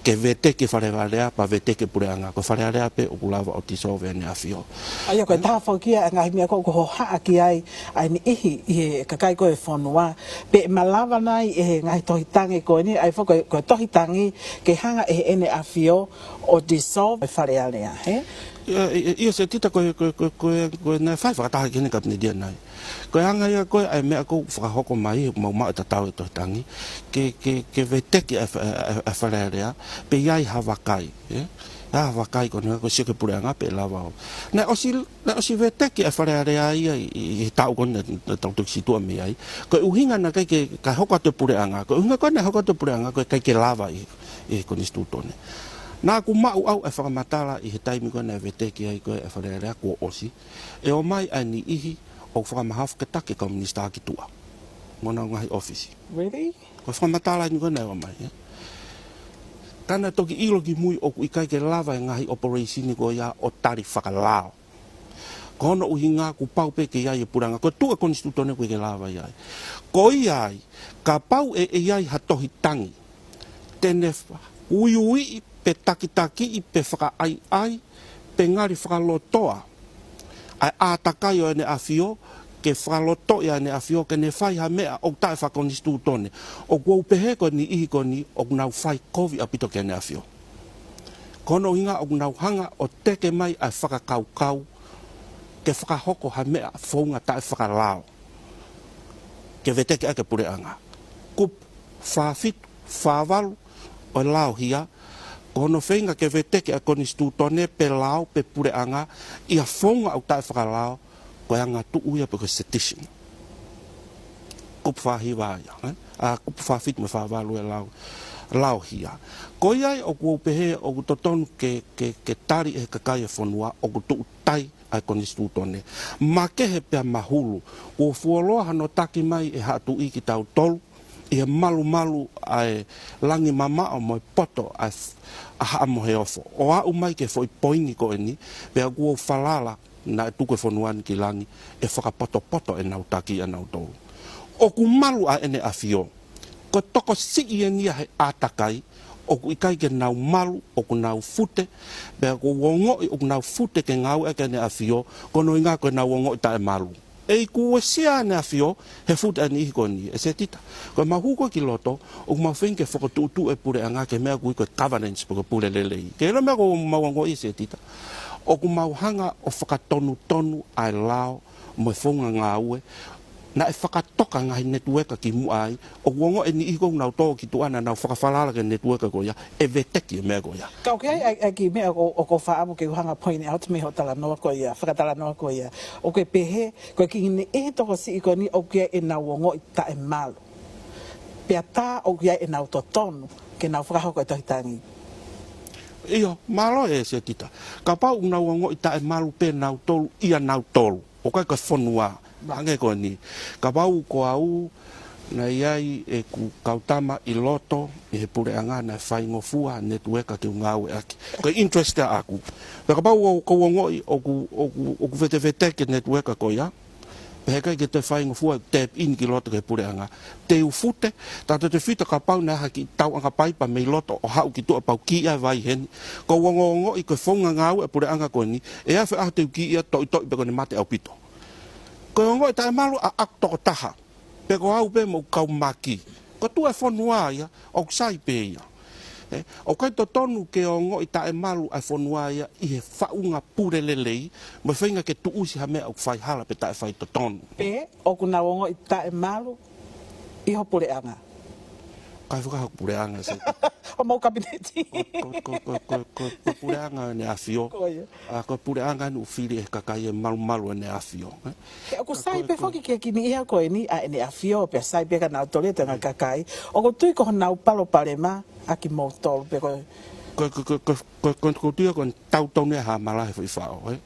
ke veteki e Fale Alea pea veteki e puleʻanga. Ko e Fale Alea pē ʻoku lava ʻo dissolve ʻEne ʻAfio. ʻA ia ko e taha foki ia ʻa e ngaahi meʻa ko ē ʻoku hohaʻa ki ai ʻa e niʻihi ʻi he kakai ko ē ʻo e fonua, pe ʻe malava nai ʻe he ngaahi tohi tangi ko eni, ʻa ia foki ko e, ko e tohi tangi ke hanga ʻe ʻEne ʻAfio ʻo dissolve e Fale Alea, hē? ʻIo, ʻio, ʻio, Setita, ko e, ko e, ko e, ko e, ko e naʻe fai fakataha ki heni Kapineti ʻanenai. Ko e anga ia ko ē ʻa e meʻa ʻoku fakahoko mai, ʻoku mau maʻu e tatau e tohi tangi, ke, ke, ke veteki ʻa e Fa-, ʻa e, ʻa e Fale Alea, pe ʻi ai ha vakai, ē? ʻA, vakai ko ena ko e sio ki he puleʻanga pe ʻe lava ʻo. Naʻe ʻosi, naʻe ʻosi veteki ʻa e Fale Alea ia ʻi, ʻi, ʻi he taʻu ko ena naʻa tau toki situʻa mei ai. Ko e ʻuhinga naʻe ʻikai ke, ka hoko atu e puleʻanga. Ko e ʻuhinga ko ena naʻe hoko atu e puleʻanga ko e ʻikai ke lava ʻi, ʻi he konisitūtone. Naʻa ku maʻu au ʻa e fakamatala ʻi he taimi ko ena naʻe veteki ai ko ē ʻa e Fale Alea kuo ʻosi. ʻE ō mai ʻa e niʻihi ʻoku fakamahafu ke taki e kau minisitā ki tuʻa mo honau ngaahi ʻōfisi. Really? Ko e fakamatala eni ko ena naʻe ō mai, ē. Ka naʻe toki ʻilo ki mui ʻoku ʻikai ke lava e ngaahi operation ko ia ʻo tali fakalao. Ko hono ʻuhinga kuo pau pē ke ʻi ai e puleʻanga. Ko e tuʻu e konisitūtone ʻoku ʻikai ke lava ʻi ai. Ko ia ai, kapau ʻe, ʻe ʻi ai ha tohi tangi te ne fa-, uiuiʻi pe takitakiʻi pe fakaʻaiʻai pe ngali fakalotoa ʻa e ʻātakai ʻo ʻEne ʻAfio, ke fakalotoʻi ʻa ʻEne ʻAfio ke ne fai ha meʻa ʻoku taʻefakakonisitūtone. ʻOku ou pehē ko e niʻihi ko eni ʻoku nau fai kovi ʻaupito ki heʻene ʻAfio. Ko hono ʻuhinga ʻoku nau hanga ʻo teke mai ʻa e fakakaukau ke fakahoko ha meʻa founga taʻefakalao ke veteki ʻaki e puleʻanga. Kupu fā fitu, fā valu ʻo e lao hia, ko hono feinga ke veteki ʻa e konisitūtone pe lao pe puleʻanga ʻi ha founga ʻoku taʻefakalao, ko e angatuʻu ia pe ko e sedition. Kupu fā hiva ia, ē? ʻA, kupu fā fitu mo e fā valu e lao, lao hia. Ko ia ai ʻoku ou pehē ʻoku totonu ke, ke, ke tali ʻe he kakai e fonua ʻoku tuʻu tai ʻa e konisitūtone. Makehe pea mahulu, kuo fuoloa hano taki mai ʻe Haʻa Tuʻi kitautolu ʻi he malumalu ʻa e langi mamaʻo mo e poto ʻa e f-, ʻa Haʻa Moheofo. ʻO aʻu mai ki he foʻi poini ko eni, pea kuo falala naʻe tuku e fonua ni ki langi, ʻe fakapotopoto ʻenau taki ʻanautolu. ʻOku malu ʻa ʻEne ʻAfio. Ko e tokosiʻi eni ia he ʻātakai, ʻoku ʻikai ke nau malu, ʻoku nau fute, pea ʻoku ou ongoʻi ʻoku nau fute ke ngāueʻaki ʻEne ʻAfio, ko hono ʻuhinga ko ʻenau ongoʻi taʻemalu. ʻE ʻikai uesia ʻEne ʻAfio he fute ʻa e niʻihi ko eni, ʻe Setita. Ko ʻemau hū ko ē ki loto, ʻoku mau feinga ke fokotuʻutuʻu e puleʻanga ki he meʻa ʻoku ui ko e governance pe ko e pule lelei. Ke ʻilo e meʻa ʻoku mau ongoʻi, Setita. ʻOku mau hanga ʻo fakatonutonu ʻa e lao mo e founga ngāue naʻe fakatoka ngaahi netiueka kimuʻa ai, ʻoku ongoʻi e niʻihi ko ē ʻoku nau tō ki tuʻa naʻa nau fakafalala ki he netiueka ko ia, ʻe veteki e meʻa ko ia. Ka ʻoku ʻi ai, ʻa e, ʻa e kiʻi meʻa ʻoku, ʻoku ou fakaʻamu ke u hanga point out mei hoʻo talanoa ko ia, fakatalanoa ko ia. ʻOku ke pehē, ko e kiʻi niʻihi tokosiʻi ko eni ʻoku ʻi ai ʻenau ongoʻi taʻemalu. Pea tā ʻoku ʻi ai ʻenau totonu ke nau fakahoko e tohi tangi. ʻIo, mālō ē Setita. Kapau ʻoku nau ongoʻi taʻemalu pē nautolu ʻia nautolu, ʻoku ʻikai ko e fonua. Hangē ko eni. Kapau ko au, naʻe ʻi ai ʻeku kau tama ʻi loto ʻi he puleʻanga naʻe faingofua netiueka ke u ngāueʻaki. Ko e interest ʻaʻaku. Pea kapau ʻoku ou ongoʻi ʻoku, ʻoku, ʻoku veteveteki e netiueka ko ia, pea heʻikai ke toe faingofua ʻeku tap in ki loto ki he puleʻanga, te u fute, tautautefito kapau naʻe ʻi ai ha kiʻi tauʻanga paipa mei loto ʻo haʻu ki tuʻa pea u kiʻi ʻa e vai heni. Ko ʻeku ongoʻi ko e founga ngāue e puleʻanga ko eni, ʻe ʻi ai e ʻaho te u kiʻi ia, toʻitoʻi pē ko ʻene mate ʻaupito. Ko e ongoʻi taʻemalu ʻaʻaku tokotaha, pe ko au pē mo ʻeku kau maki. Ko e tuʻu e fonua ia, ʻoku sai pē ia. Ē, ʻoku ʻikai totonu ke ongoʻi taʻemalu ʻa e fonua ia ʻi he faʻunga pule lelei, mo e feinga ke tuʻusi ha meʻa ʻoku faihala pe taʻefaitotonu. Pe ʻoku nau ongoʻi taʻemalu ʻi ho puleʻanga. ʻIkai fakaha hoku puleʻanga, Setita. ʻO mo e kapineti. Ko, ko, ko e puleʻanga ʻEne ʻAfio. Ko ia. ʻA, ko e puleʻanga eni ʻoku fili ʻe he kakai e malumalu ʻEne ʻAfio, ē? Pea ʻoku sai pē foki ki he kiʻi niʻihi ko eni ʻa ʻEne ʻAfio, pea sai pē kia nautolu e toenga kakai. ʻOku ou tui ko honau palopalema ʻa kimoutolu, pe ko e. Ko, ko, ko, ko, ko, ko, ko e tui ko ē tau tau ne ha malahi foʻi faʻo, ē?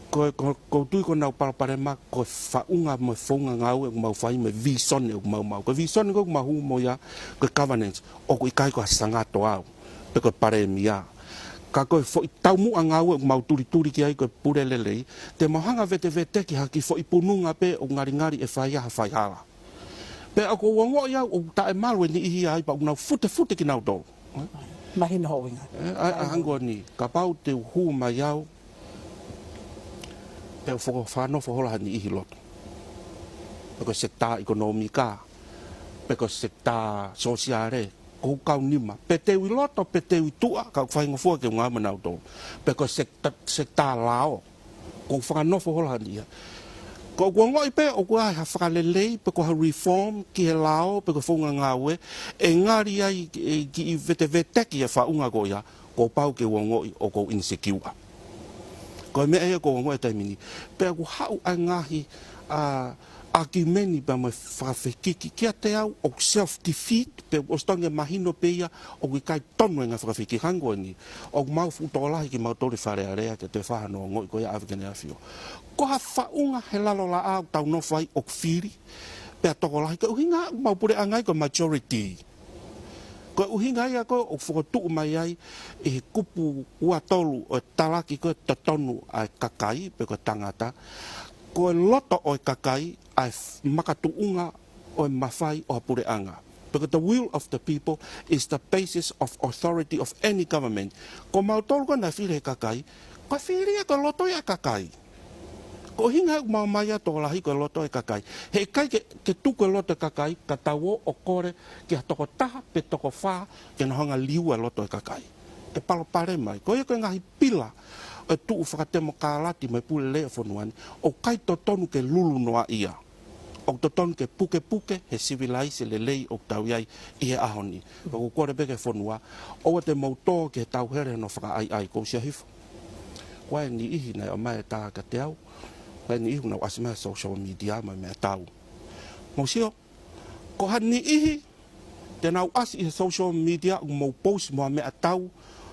Ko, ko, ʻoku ou tui ko honau palopalema ko e faʻunga mo e founga ngāue ʻoku mau fai mo e visone ʻoku mau maʻu. Ko e visone ko ē ʻoku mau hū mo ia, ko e governance, ʻoku ʻikai ko ha Sangatoau pe ko e palēmia. Ka ko e foʻi taumuʻa ngāue ʻoku mau tulituli ki ai ko e pule lelei, te mau hanga veteveteki ha kiʻi foʻi pununga pē ʻoku ngalingali ʻe fai ai ha faihala. Pea ʻoku ou ongoʻi au ʻoku taʻemalu e niʻihi ai pea ʻoku nau futefute kinautolu. Mahino hoʻo ʻuhinga. Ē, ʻa, ʻa, hangē ko eni, kapau te u hū mai au, pea u foko-, fakanofo holo ha niʻihi ʻi loto. Pe ko e sekitā ʻekonōmika, pe ko e sekitā sōsiale, ko hoku kau nima. Pe te u ʻi loto, pe te u ʻi tuʻa, ka ʻoku faingofua ke u ngāue mo nautolu. Pe ko e sekitā, sekitā lao, ʻoku ou fakanofo holo ha niʻihi. Ko ʻeku ongoʻi pē ʻoku ʻi ai ha fakalelei, pe ko ha reform ki he lao, pe ko e founga ngāue, ʻe ngali ai, ʻe kiʻi veteveteki e faʻunga ko ia, kuo pau ke u ongoʻi ʻoku ou insecure. Ko e meʻa ia ʻoku ou ongoʻi he taimi ni. Pea ʻoku haʻu ʻa e ngaahi, ʻa, ʻākiumeni pea mo e fakafekiki kiate au ʻoku self-defeat, pea ʻoku ʻosi tonu ke mahino pē ia ʻoku ʻikai tonu e ngaahi fakafekiki hangē ko eni. ʻOku mau fuʻu tokolahi kimautolu ʻi Fale Alea ke te faʻa ongoʻi ko ia ʻave ki he ʻEne ʻAfio. Ko ha faʻunga he lalo laʻā ʻoku tau nofo ai ʻoku fili, pea tokolahi, ko e ʻuhinga ʻoku mau puleʻanga ai ko e majority. Ko e ʻuhinga ia ko ē ʻoku fokotuʻu mai ai ʻi he kupu ua tolu ʻo e talaki ko e totonu ʻa e kakai, pe ko e tangata, ko e loto ʻo e kakai ʻa e f-, makatuʻunga ʻo e mafai ʻo ha puleʻanga. Because the will of the people is the basis of authority of any government. Ko mautolu ko ē naʻe fili he kakai, ko e fili ia ko e loto ia ʻa e kakai. Ko e ʻuhinga ʻoku mau ō mai ai tokolahi ko e loto ʻa e kakai. He ʻikai ke, ke tuku e loto ʻa e kakai, ka tau ō ʻo kole ki ha tokotaha pe toko fā ke nau hanga ʻo liua e loto ʻa e kakai. ʻE palopalema ia. Ko ia ko e ngaahi pila ʻo e tuʻu fakatemokalati mo e pule lelei ʻo e fonua ni, ʻoku ʻikai totonu ke lulu noa ia. ʻOku totonu ke pukepuke he sivilaise lelei ʻoku tau ʻi ai ʻi he ʻaho ni. Ka ʻoku ou kole pē ki he fonua, ʻoua te mou tō ki he tauhele hono fakaʻaiʻai, ʻoku ou sio hifo. Ko e niʻihi naʻe ʻomai e tā kiate au, ko e niʻihi naʻa nau ʻasi mai he social media mo e meʻatau. Mou sio, ko ha niʻihi te nau ʻasi ʻi he social media ʻoku mou post mo ha meʻatau,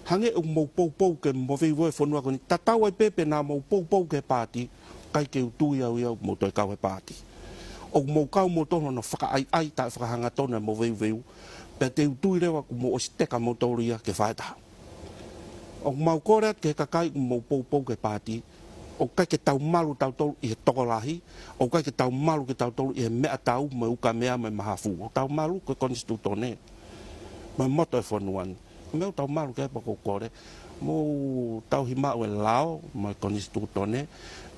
hangē ʻoku mou poupou ke moveuveu e fonua ko eni. Tatau ai pē pe naʻa mou poupou ki he paati, ʻikai ke u tui au ia ʻoku mou toe kau he paati. ʻOku mou kau moutolu hono fakaʻaiʻai taʻefakahangatonu e moveuveu, pea te u tui leva ʻoku mou ʻosi teka moutolu ia ke fai e taha. ʻOku mau kole atu ki he kakai ʻoku mou poupou ki he paati, ʻoku ʻikai ke tau malu tautolu ʻi he tokolahi, ʻoku ʻikai ke tau malu kitautolu ʻi he meʻatau mo e ukamea mo e mahafu. ʻOku tau malu ko e konisitūtone mo e moto e fonua ni. Ko e meʻa ʻoku tau malu ki ai pea ʻoku ou kole, mou tauhi maʻu e lao mo e konisitūtone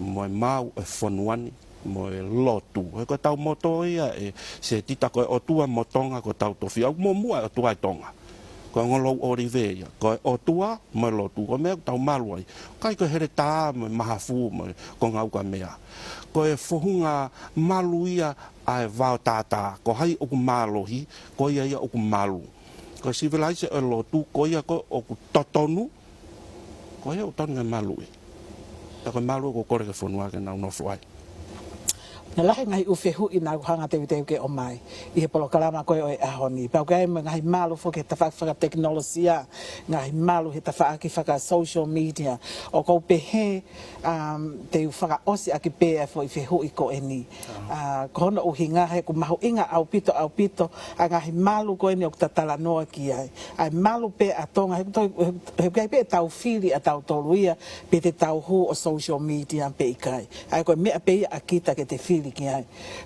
mo e maau e fonua ni mo e lotu. He ko ʻetau moto ia ē Setita, ko e ʻOtua mo Tonga ko hotau tofiʻa. ʻOku muʻomuʻa e ʻOtua ʻi Tonga. Ko e ongo Louʻolive ia, ko e ʻOtua mo e lotu, ko e meʻa ʻoku tau malu ai. ʻIkai ko e heletā mo e mahafu mo e konga ukamea. Ko e founga malu ia ʻa e vaotātā, ko hai ʻoku mālohi, ko ia ia ʻoku malu. Ko e sivilaise ʻo e lotu, ko ia ko ē ʻoku totonu, ko ia ʻoku totonu ke maluʻi. Pea ko e malu ʻoku ou kole ki he fonua ke nau nofo ai. Naʻe lahi e ngaahi ʻū fehuʻi naʻa ku hanga ʻo teuteu ke ʻomai ʻi he polokalama ko ē ʻo e ʻaho ni. Pea ʻoku ʻi ai mo e ngaahi malu foki he tafaʻaki fakatekinolosia, ngaahi malu he tafaʻaki faka-social media. ʻOku ou pehē, um, te u fakaʻosi ʻaki pē e foʻi fehuʻi ko eni. Ah, ko hono ʻuhinga he ʻoku mahuʻinga ʻaupito, ʻaupito ʻa e ngaahi malu ko eni ʻoku ta talanoa ki ai. ʻA e malu pē ʻa Tonga, he ʻoku tau-, he, he ʻoku ʻi ai pē ʻetau fili ʻatautolu ia, pe te tau hū ʻo social media pe ʻikai. ʻA ia ko e meʻa pē ia ʻa kita ke te fili ki ai.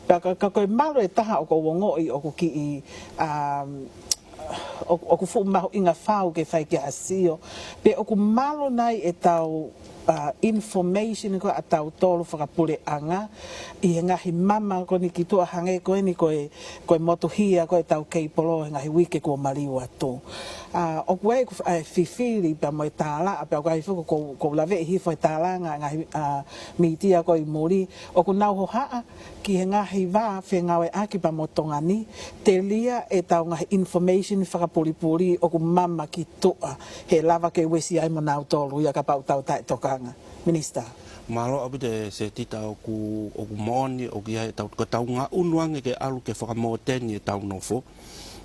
Pea ka, ka ko e malu ʻe taha ʻoku ou ongoʻi ʻoku kiʻi, um, ʻo, ʻoku fuʻu mahuʻinga fau ke fai ki ai ha sio. Pe ʻoku malu nai ʻetau, uh, information ko ē ʻatautolu fakapuleʻanga ʻi he ngaahi mama ko eni ki tuʻa hangē ko eni ko e, ko e motuhia ko ē ʻetau keipolo he ngaahi uike kuo maliu atu. Uh, ʻoku ʻi ai ʻeku f-, ʻa e fifili pea mo e tālaʻa, pea ʻoku ʻi ai foki ʻoku ou, ʻoku ou laveʻi hifo e tālanga ngaahi, uh, mītia ko ē ʻi muli. ʻOku nau hohaʻa ki he ngaahi vā fengāueʻaki pea mo Tonga ni, telia ʻetau ngaahi information fakapulipuli ʻoku mama ki tuʻa, he lava ke uesia ai mo nautolu ia kapau ʻoku tau taʻetokanga. Minisitā. Mālō ʻaupito Setita, ʻoku, ʻoku moʻoni, ʻoku ʻi ai ʻetau, ko ʻetau ngaʻunu ange ke ʻalu ke fakamōteni ʻetau nofo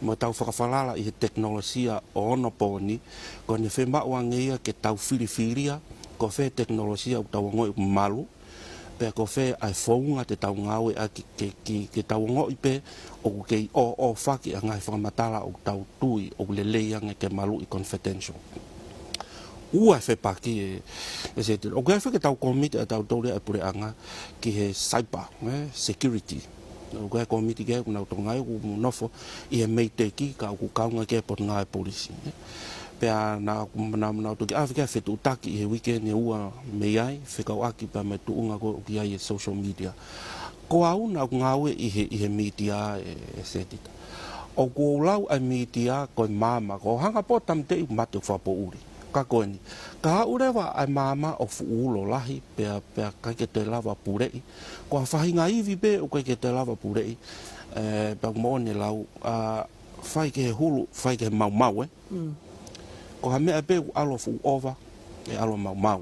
mo ʻetau fakafalala ʻi he tekinolosia ʻo onopooni, ko ʻene fiemaʻu ange ia ke tau filifilia ko fē tekinolosia ʻoku tau ongoʻi ʻoku malu, pea ko fē ʻa e founga te tau ngāueʻaki ke, ke, ke tau ongoʻi pē ʻoku kei ʻōʻōfaki ʻa e ngaahi fakamatala ʻoku tau tui ʻoku lelei ange ke maluʻi confidential. Ua e fepaki ē, ē Setita. ʻOku ʻi ai foki ʻetau kōmiti ʻatautolu ia ʻa e puleʻanga ki he cyber, ē, security. ʻOku ʻi ai e kōmiti ki ai ʻoku nau tokangaʻi, ʻoku nofo ʻi he MEIDECC ka ʻoku kaunga ki ai e Potungāue Polisi, ē. Pea naʻa, naʻa, naʻa nau toki ʻave ki ai e fetuʻutaki ʻi he uike ʻe ua mei ai, fekauʻaki pea mo e tuʻunga ko ē ʻoku ʻi ai e social media. Ko au naʻa ku ngāue ʻi he, ʻi he mītia ē, ē Setita. ʻOku ou lau ʻa e mītia ko e maama, ko e hanga pē ʻo tāmateʻi ʻoku mate ʻoku fakapoʻuli. Ka ko eni. Ka aʻu leva ʻa e maama ʻo fuʻu ulo lahi, pea, pea ʻikai ke toe lava puleʻi. Ko ha faʻahinga ivi pē ʻoku ʻikai ke toe lava puleʻi, ē, pea ʻoku moʻoni e lau, ʻa, fai ki he hulu, fai ki he maumau, ē. Mm. ko ha meʻa pē ʻoku ʻalu ʻo fuʻu ʻova, ʻe ʻalu ʻo maumau.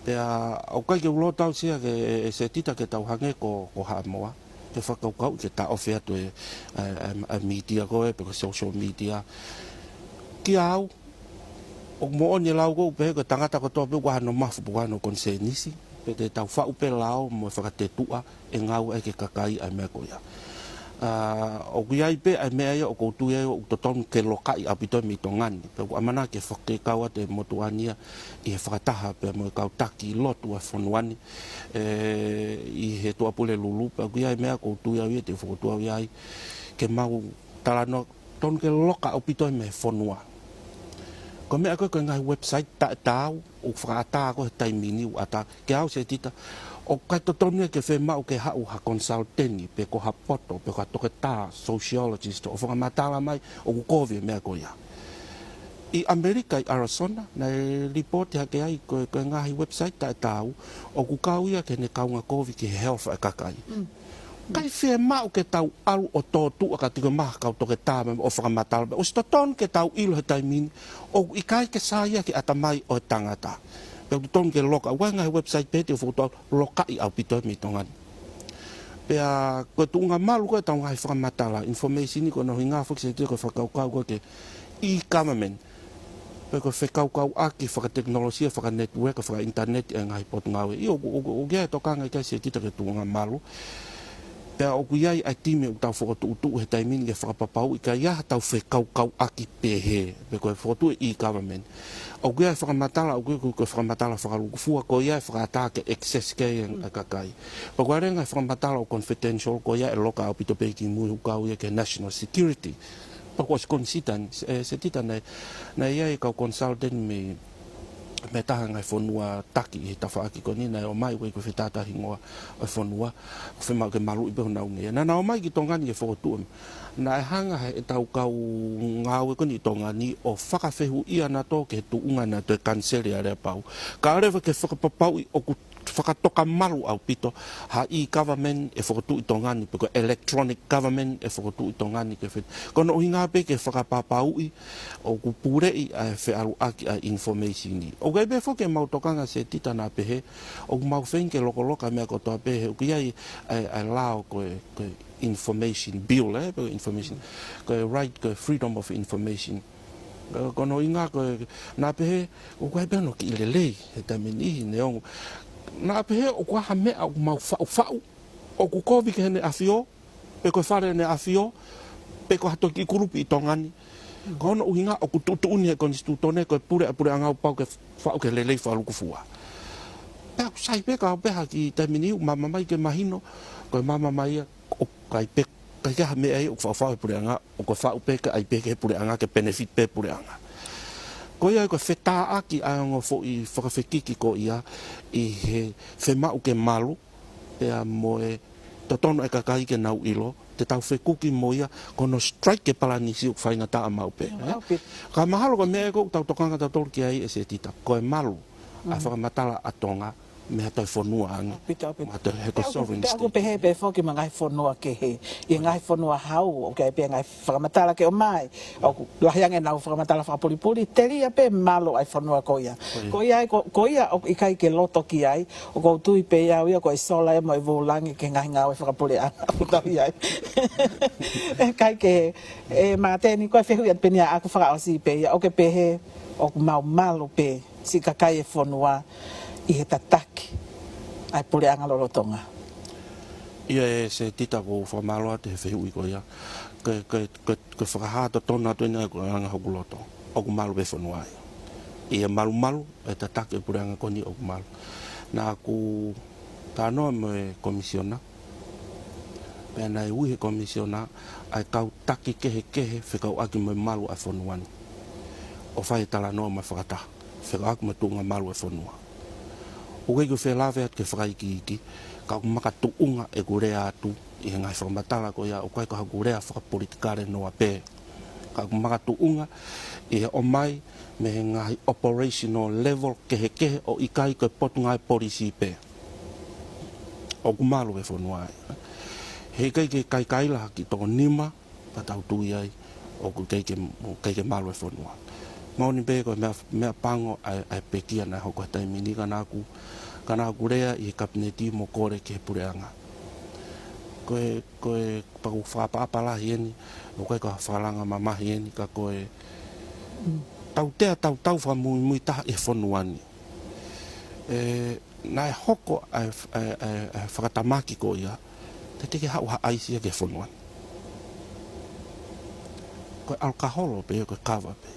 Pea ʻoku ʻikai ke u loto au Sea ke, ʻe Setita, ke tau hangē ko, ko Haʻamoa, ke fakakaukau ke taʻofi atu e, e, e, e mītia ko ē, pe ko e social media. Kia au, ʻoku moʻoni e lau ko ē ʻoku pehē ko e tangata kotoa pē ʻoku ʻi ai hano mafu pe ko e hano konisēnisi, pea te tau faʻu pē lao mo e fakatetuʻa ʻe ngāue ai ki he kakai ʻa e meʻa ko ia. ʻA, ʻoku ʻi ai pē ʻa e meʻa ia ʻoku ou tui ai ʻoku totonu ke lokaʻi ʻaupito mei Tonga ni. Pea ʻoku ʻamanaki ke fakakaukau atu e motuʻa ni ia ʻi he fakataha pea mo e kau taki lotu ʻa e fonua ni, ē, ʻi he Tuʻapulelulu, pea ʻoku ʻi ai e meʻa ʻoku ou tui au ia te u fokotuʻu au ia ai, ke mau talanoa, totonu ke loka ʻaupito mei he fonua. Ko e meʻa ko ē ko e ngaahi website taʻetaau, ʻoku fakaʻatā ko ē he taimi ni ʻoku ʻatā, kia au Setita, ʻoku ʻikai totonu ia ke fiemaʻu ke haʻu ha consultant pe ko ha poto, pe ko ha toketā, sociologist, ʻo fakamatala mai ʻoku kovi e meʻa ko ia. ʻI ʻAmelika, ʻi Arizona, naʻe lipooti hake ai ko e, ko e ngaahi website taʻetaau, ʻoku kau ia ki heʻene kaunga kovi ki he health ʻa e kakai. Mm. ʻIkai fiemaʻu ke tau ʻalu ʻo tōtuʻa ka tiko maha kau toketā mai ʻo fakamatala mai. ʻOsi totonu ke tau ʻilo he taimi ni, ʻoku ʻikai ke saiʻia ki he ʻatamai ʻo e tangata. Pea ʻoku totonu ke loka, ʻoku ʻi ai e ngaahi website pē te u fokotuʻu au, lokaʻi ʻaupito mei Tonga ni. Pea ko e tuʻunga malu ko ē ʻetau ngaahi fakamatala, information ni, ko hono ʻuhinga foki Setita ko e fakakaukau ko ē ki he e-government, pe ko e fekaukauʻaki fakatekinolosia, fakanetiueka, fakaʻinitaneti ʻa e ngaahi potungāue. ʻIo, ʻoku, ʻoku, ʻoku ʻi ai e tokanga ʻikai Setita ki he tuʻunga malu. Pea ʻoku ʻi ai ʻa e timi ʻoku tau fokotuʻutuʻu he taimi ni ke fakapapauʻi ʻikai ha tau fekaukauʻaki pehē, pe ko e fokotuʻu e e-government. ʻOku ʻi ai e fakamatala, ʻoku ʻi ai ko e fakamatala fakalūkufua, ko ia ʻe fakaʻatā ke access ki ai e kakai. Pea ko e ngaahi fakamatala ʻoku confidential, ko ia ʻe loka ʻaupito pē kimui, ʻoku kau ia ki he national security. Pea kuo ʻosi consider, ē, Setita, naʻe, naʻe ʻi ai e kau consultant mei, mei he taha e ngaahi fonua taki ʻi he tafaʻaki ko eni, naʻe ō mai, ʻoku ʻikai ke u fetata hingoa ʻo e fonua, ʻoku fiemaʻu ke maluʻi pē honau ngeia. Naʻa nau ō mai ki Tonga ni ke fokotuʻu. Naʻe hanga ʻe heʻetau kau ngāue ko eni ʻi Tonga ni ʻo fakafehuʻia nautolu ki he tuʻunga naʻe toe kaniseli ʻa e aleapau. Kae ʻoua leva ke fakapapauʻi ʻoku fakatoka malu ʻaupito ha e-government ʻe fokotuʻu ʻi Tonga ni, pe ko e electronic government ʻe fokotuʻu ʻi Tonga ni ke fe-, ko hono ʻuhinga pē ke fakapapauʻi ʻoku puleʻi ʻa e feʻaluʻaki ʻa e information ni. ʻOku ʻi ai pē foki ʻemau tokanga Setita naʻa pehē, ʻoku mau feinga ke lokoloka e meʻa kotoa pē he ʻoku ʻi ai ʻa e, ʻa e lao ko e, ko e information bill, ē, pe ko e information, ko e right, ko e freedom of information. Ko hono ʻuhinga ko e, naʻa pehē, ʻoku ʻi ai pē hono kiʻi lelei he taimi ni, neongo. Naʻa pehē ʻoku ʻi ai ha meʻa ʻoku mau faʻufaʻu, ʻoku kovi ki heʻene ʻAfio, pe ko e Fale ʻEne ʻAfio, pe ko ha toki kulupu ʻi Tonga ni. Ko hono ʻuhinga ʻoku tuʻutuʻuni he konisitūtone ko e pule ʻa e puleʻanga ʻoku pau ke faʻu ki he lelei fakalūkufua. Pea ʻoku sai pē ka ʻoku pehē ki he taimi ni ʻoku maama mai ke mahino, ko e maama mai ia ʻoku ʻikai pē, ʻikai ke ʻi ai ha meʻa ia ʻoku faʻufaʻu he puleʻanga, ʻoku faʻu pē ke ʻai pē ki he puleʻanga, ke benefit pē puleʻanga. Ko ia ko e fetāʻaki ʻa e ongo foʻi fakafekiki ko ia ʻi he fiemaʻu ke malu, pea mo e totonu e kakai ke nau ʻilo, te tau fekuki mo ia, ko hono strike e palanisi ʻoku faingataʻa maʻu pē, ē? ʻAupito. Ka mahalo ko e meʻa ʻoku tau tokanga tautolu ki ai ʻe Setita, ko e malu ʻa e fakamatala ʻa Tonga mei ha toe fonua ange. ʻAupito, ʻaupito. Mei ha toe, he ko e sovereign state. Pea ʻoku pehē pē foki mo e ngaahi fonua kehe. ʻI he ngaahi fonua hau, ʻoku ʻi ai pē ngaahi fakamatala ke ʻomai. ʻOku lahi ange ʻenau fakamatala fakapulipuli, telia pē malu ʻa e fonua ko ia. Ko ia. Ko ia, ko, ko ia ʻoku ʻikai ke loto ki ai, ʻoku ou tui pē au ia ko e sola ia mo e vūlangi ki he ngaahi ngāue fakapuleʻanga ʻoku tau ʻi ai. ʻE ʻikai ke, ē Māteni, ko e fehuʻi atu pē eni ʻaʻaku fakaʻosi pē ia, ʻoku ke pehē ʻoku mau malu pē siʻi kakai e fonua ʻi he tataki ʻa e puleʻanga lolotonga. ʻIo ē Setita, ʻoku ou fakamālō atu he fehuʻi ko ia. Ko e, ko e, ko e, ko e fakahā totonu atu eni ʻa e ko e anga hoku loto. ʻOku malu pē fonua ia. ʻI he malumalu e tataki e puleʻanga ko eni ʻoku malu. Naʻa ku talanoa mo e komisiona, pea naʻe ui he komisiona ʻa e kau taki kehekehe fekauʻaki mo e malu ʻa e fonua ni, ʻo fai e talanoa mo e fakataha fekauʻaki mo e tuʻunga malu e fonua. ʻOku ʻikai ke u felāveʻi atu ke fakaikiiki, ka ʻoku makatuʻunga ʻeku lea atu ʻi he ngaahi fakamatala ko ia, ʻoku ʻikai ko haku lea fakapolitikale noa pē. Ka ʻoku makatuʻunga ʻi he ʻomai mei he ngaahi operational level kehekehe, ʻo ʻikai ko e potungāue polisi pē. ʻOku malu e fonua ia. He ʻikai ke kaikaila ha kiʻi toko nima, pea tau tui ai ʻoku ʻikai ke, ʻikai ke malu e fonua. Moʻoni pē ko e meʻa, meʻa pango ʻa e, ʻa e pekia naʻe hoko he taimi ni, ka naʻa ku, ka naʻa ku lea ʻi he kapineti mo kole ki he puleʻanga. Ko e, ko e paku fakaʻapaʻapa lahi eni, ʻoku ʻikai ko ha fakalanga mamahi eni, ka ko e tautea tautau fakamuimui taha ʻi he fonua ni. ʻE, naʻe hoko ʻa e, ʻa e, ʻa e, ʻa e fakatamaki ko ia, te te ke haʻu ha ʻaisi ia ki he fonua ni. Ko e ʻalukaholo pē, ko e kava pē.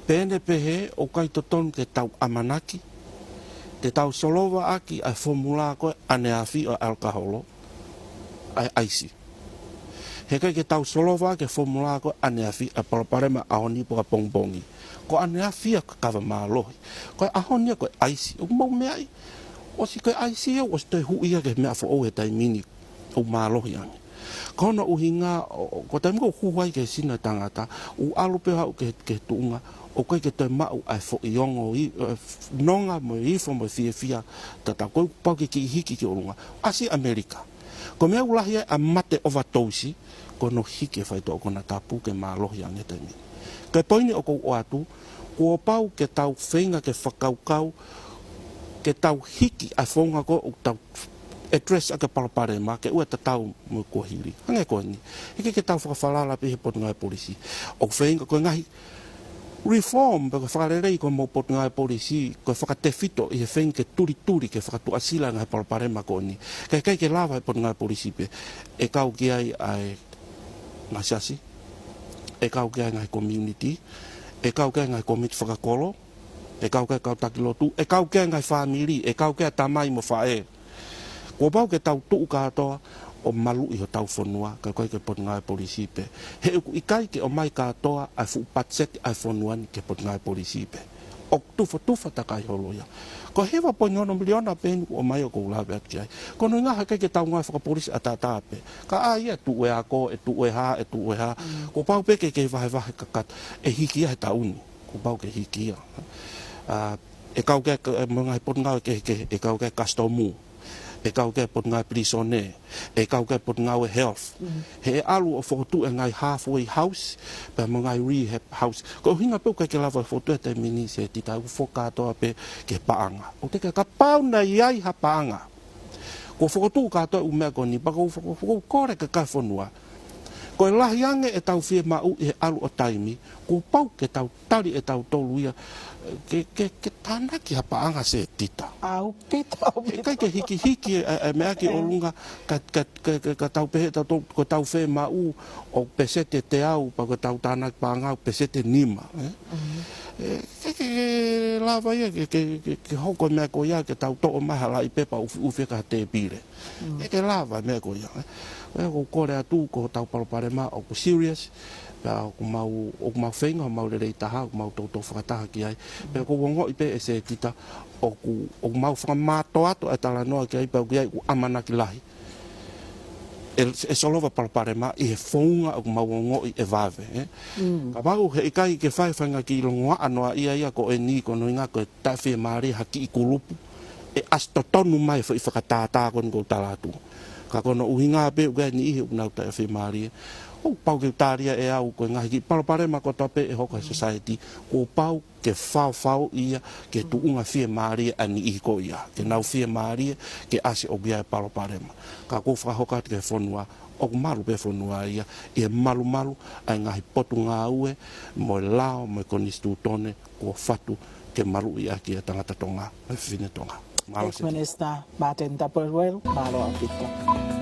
Pea ne pehē, ʻoku ʻikai totonu ke tau ʻamanaki, te tau solova ʻaki ʻa e fomula ko e ʻaneafi ʻo e ʻalukaholo, ʻa e ʻaisi. He ʻikai ke tau solova ʻaki e fomula ko e ʻaneafi ʻa e palopalema ʻaho ni pe ko e ʻapongipongi. Ko e ʻaneafi ia ko e kava mālohi. Ko e ʻaho ni ia ko e ʻaisi. ʻOku mau meaʻi, ʻosi ko e ʻaisi ia, ʻosi toe huʻi ia ki he meʻa foʻou he taimi ni, ʻoku mālohi ange. Ko hono ʻuhinga, ʻo, ʻo, ko e taimi ko ē ʻoku hū ai ki he sino ʻo e tangata, ʻoku ʻalu pē ʻo haʻu ki he, ki he tuʻunga, ʻoku ʻikai ke toe maʻu ʻa e foʻi ongo ʻi, ʻe, nonga mo e ifo mo e fiefia tatau. Ko e pau ke kiʻi hiki ki ʻolunga. ʻAsi ʻAmelika. Ko e meʻa ʻoku lahi ai ʻa e mate overdose, ko hono hiki e faitoʻo konatapu ke mālohi ange he taimi ni. Ka ko e poini ʻoku ou ʻoatu, kuo pau ke tau feinga ke fakakaukau, ke tau hiki ʻa e founga ko ē ʻoku tau address ʻaki e palopalema ke ʻoua ʻe tatau mo e kuohili. Hangē ko eni. ʻIkai ke tau fakafalala pē he Potungāue Polisi. ʻOku feinga ko e ngaahi reform pe ko e fakalelei ko ē mei he Potungāue Polisi, ko e fakatefito ʻi he feinga ke tulituli ke fakatuʻasila e ngaahi palopalema ko eni. Ka ʻikai ke lava he Potungāue Polisi pē. ʻE kau ki ai ʻa e ngaahi siasi, ʻe kau ki ai e ngaahi community, ʻe kau ki ai e ngaahi komiti fakakolo, ʻe kau ki ai e kau taki lotu, ʻe kau ki ai e ngaahi fāmili, ʻe kau ki ai e tamai mo e faʻē. Kuo pau ke tau tuʻu kātoa ʻo maluʻi hotau fonua, ka ʻoku ʻikai ke Potungāue Polisi pē. He ʻoku ʻikai ke ʻomai kātoa ʻa e fuʻu patiseti ʻa e fonua ni ki he Potungāue Polisi pē. ʻOku tufotufa takai holo ia. Ko e hiva poini ono miliona pē eni ʻoku ʻomai ʻoku ou lave atu ki ai. Ko hono ʻuhinga he ʻikai ke tau ngāue fakapolisi ʻataʻatā pē. Ka ʻa ia ʻe tuʻu e ako, ʻe tuʻu e hā, ʻe tuʻu e hā. Mm. Kuo pau pē ke, ke vahevahe kakato. ʻE hiki ia he taʻu ni. Kuo pau ke hiki ia. ʻA, ʻe kau ki ai e, mo e ngaahi potungāue kehekehe, ʻe kau ki ai e kasitomu, ʻe kau ki ai e potungāue pilīsone, ʻe kau ki ai e potungāue health. Mm. He ʻe ʻalu ʻo fokotuʻu e ngaahi halfway house, pea mo e ngaahi rehab house. Ko e ʻuhinga pē ʻoku ʻikai ke lava fokotuʻu he taimi ni, Setita, ʻoku foki kātoa pē ki he paʻanga. ʻOku teʻeki ai, kapau naʻe ʻi ai ha paʻanga, kuo fokotuʻu kātoa e ʻū meʻa ko eni, pea ʻoku ou fo-, ʻoku ou kole ki he kau fonua. Ko e lahi ange ʻetau fiemaʻu ʻi he ʻalu ʻo taimi, kuo pau ke tau tali ʻe tautolu ia, ke, ke, ke tānaki ha paʻanga, Setita. ʻAupito, ʻaupito. ʻIkai ke hikihiki e, e, e meʻa ki ʻolunga, ka, ka, ka, ka, ka tau pehē tautolu, ko ʻetau fiemaʻu ʻoku peseti ʻe teau, pea ko ʻetau tānaki paʻanga ʻoku peseti ʻe nima, ē? Mm. ʻE, ke, ke, ke lava ia, ke, ke, ke, ke hoko e meʻa ko ia, ke tau toʻo mai ha laʻi pepa ʻufiʻufi ki ha tēpile. Mm. ʻIkai ke lava e meʻa ko ia, ē? ʻOku ou kole atu ko hotau palopalema ʻoku serious, pea ʻoku mau, ʻoku mau feinga, ʻoku mau lelei taha, ʻoku mau toutou fakataha ki ai. Pea ʻoku ou ongoʻi pē ʻe Setita, ʻoku, ʻoku mau fakamātoato e talanoa ki ai, pea ʻoku ʻi ai ʻeku ʻamanaki lahi ʻe, ʻe solova e palopalema ʻi he founga ʻoku mau ongoʻi ʻe vave, ē? Mm. Kapau he ʻikai ke fai e faʻahinga kiʻi longoaʻa noaʻia ia ko eni, ko hono ʻuhinga ko e taʻefiemālie ha kiʻi kulupu, ʻe ʻasi totonu mai e foʻi fakatātā ko eni ʻoku ou tala atu. Ka ko hono ʻuhinga pē ʻoku ʻi ai e niʻihi ʻoku nau taʻefiemālie. ʻOku pau ke u tali ia ʻe au, ko e ngaahi kiʻi palopalema kotoa pē ʻe hoko he society, kuo pau ke faofao ia ki he tuʻunga fiemālie ʻa e niʻihi ko ia. Ke nau fiemālie ke ʻasi ʻoku ʻi ai e palopalema. Ka ʻoku ou fakahoko atu ki he fonua, ʻoku malu pē e fonua ia, ʻi he malumalu ʻa e ngaahi potungāue, mo e lao, mo e konisitūtone, kuo fatu ke maluʻi ʻaki e tangata Tonga, mo e fefine Tonga. Mālō. Ex-Minister Martin Tapueluelu, mālō ʻaupito.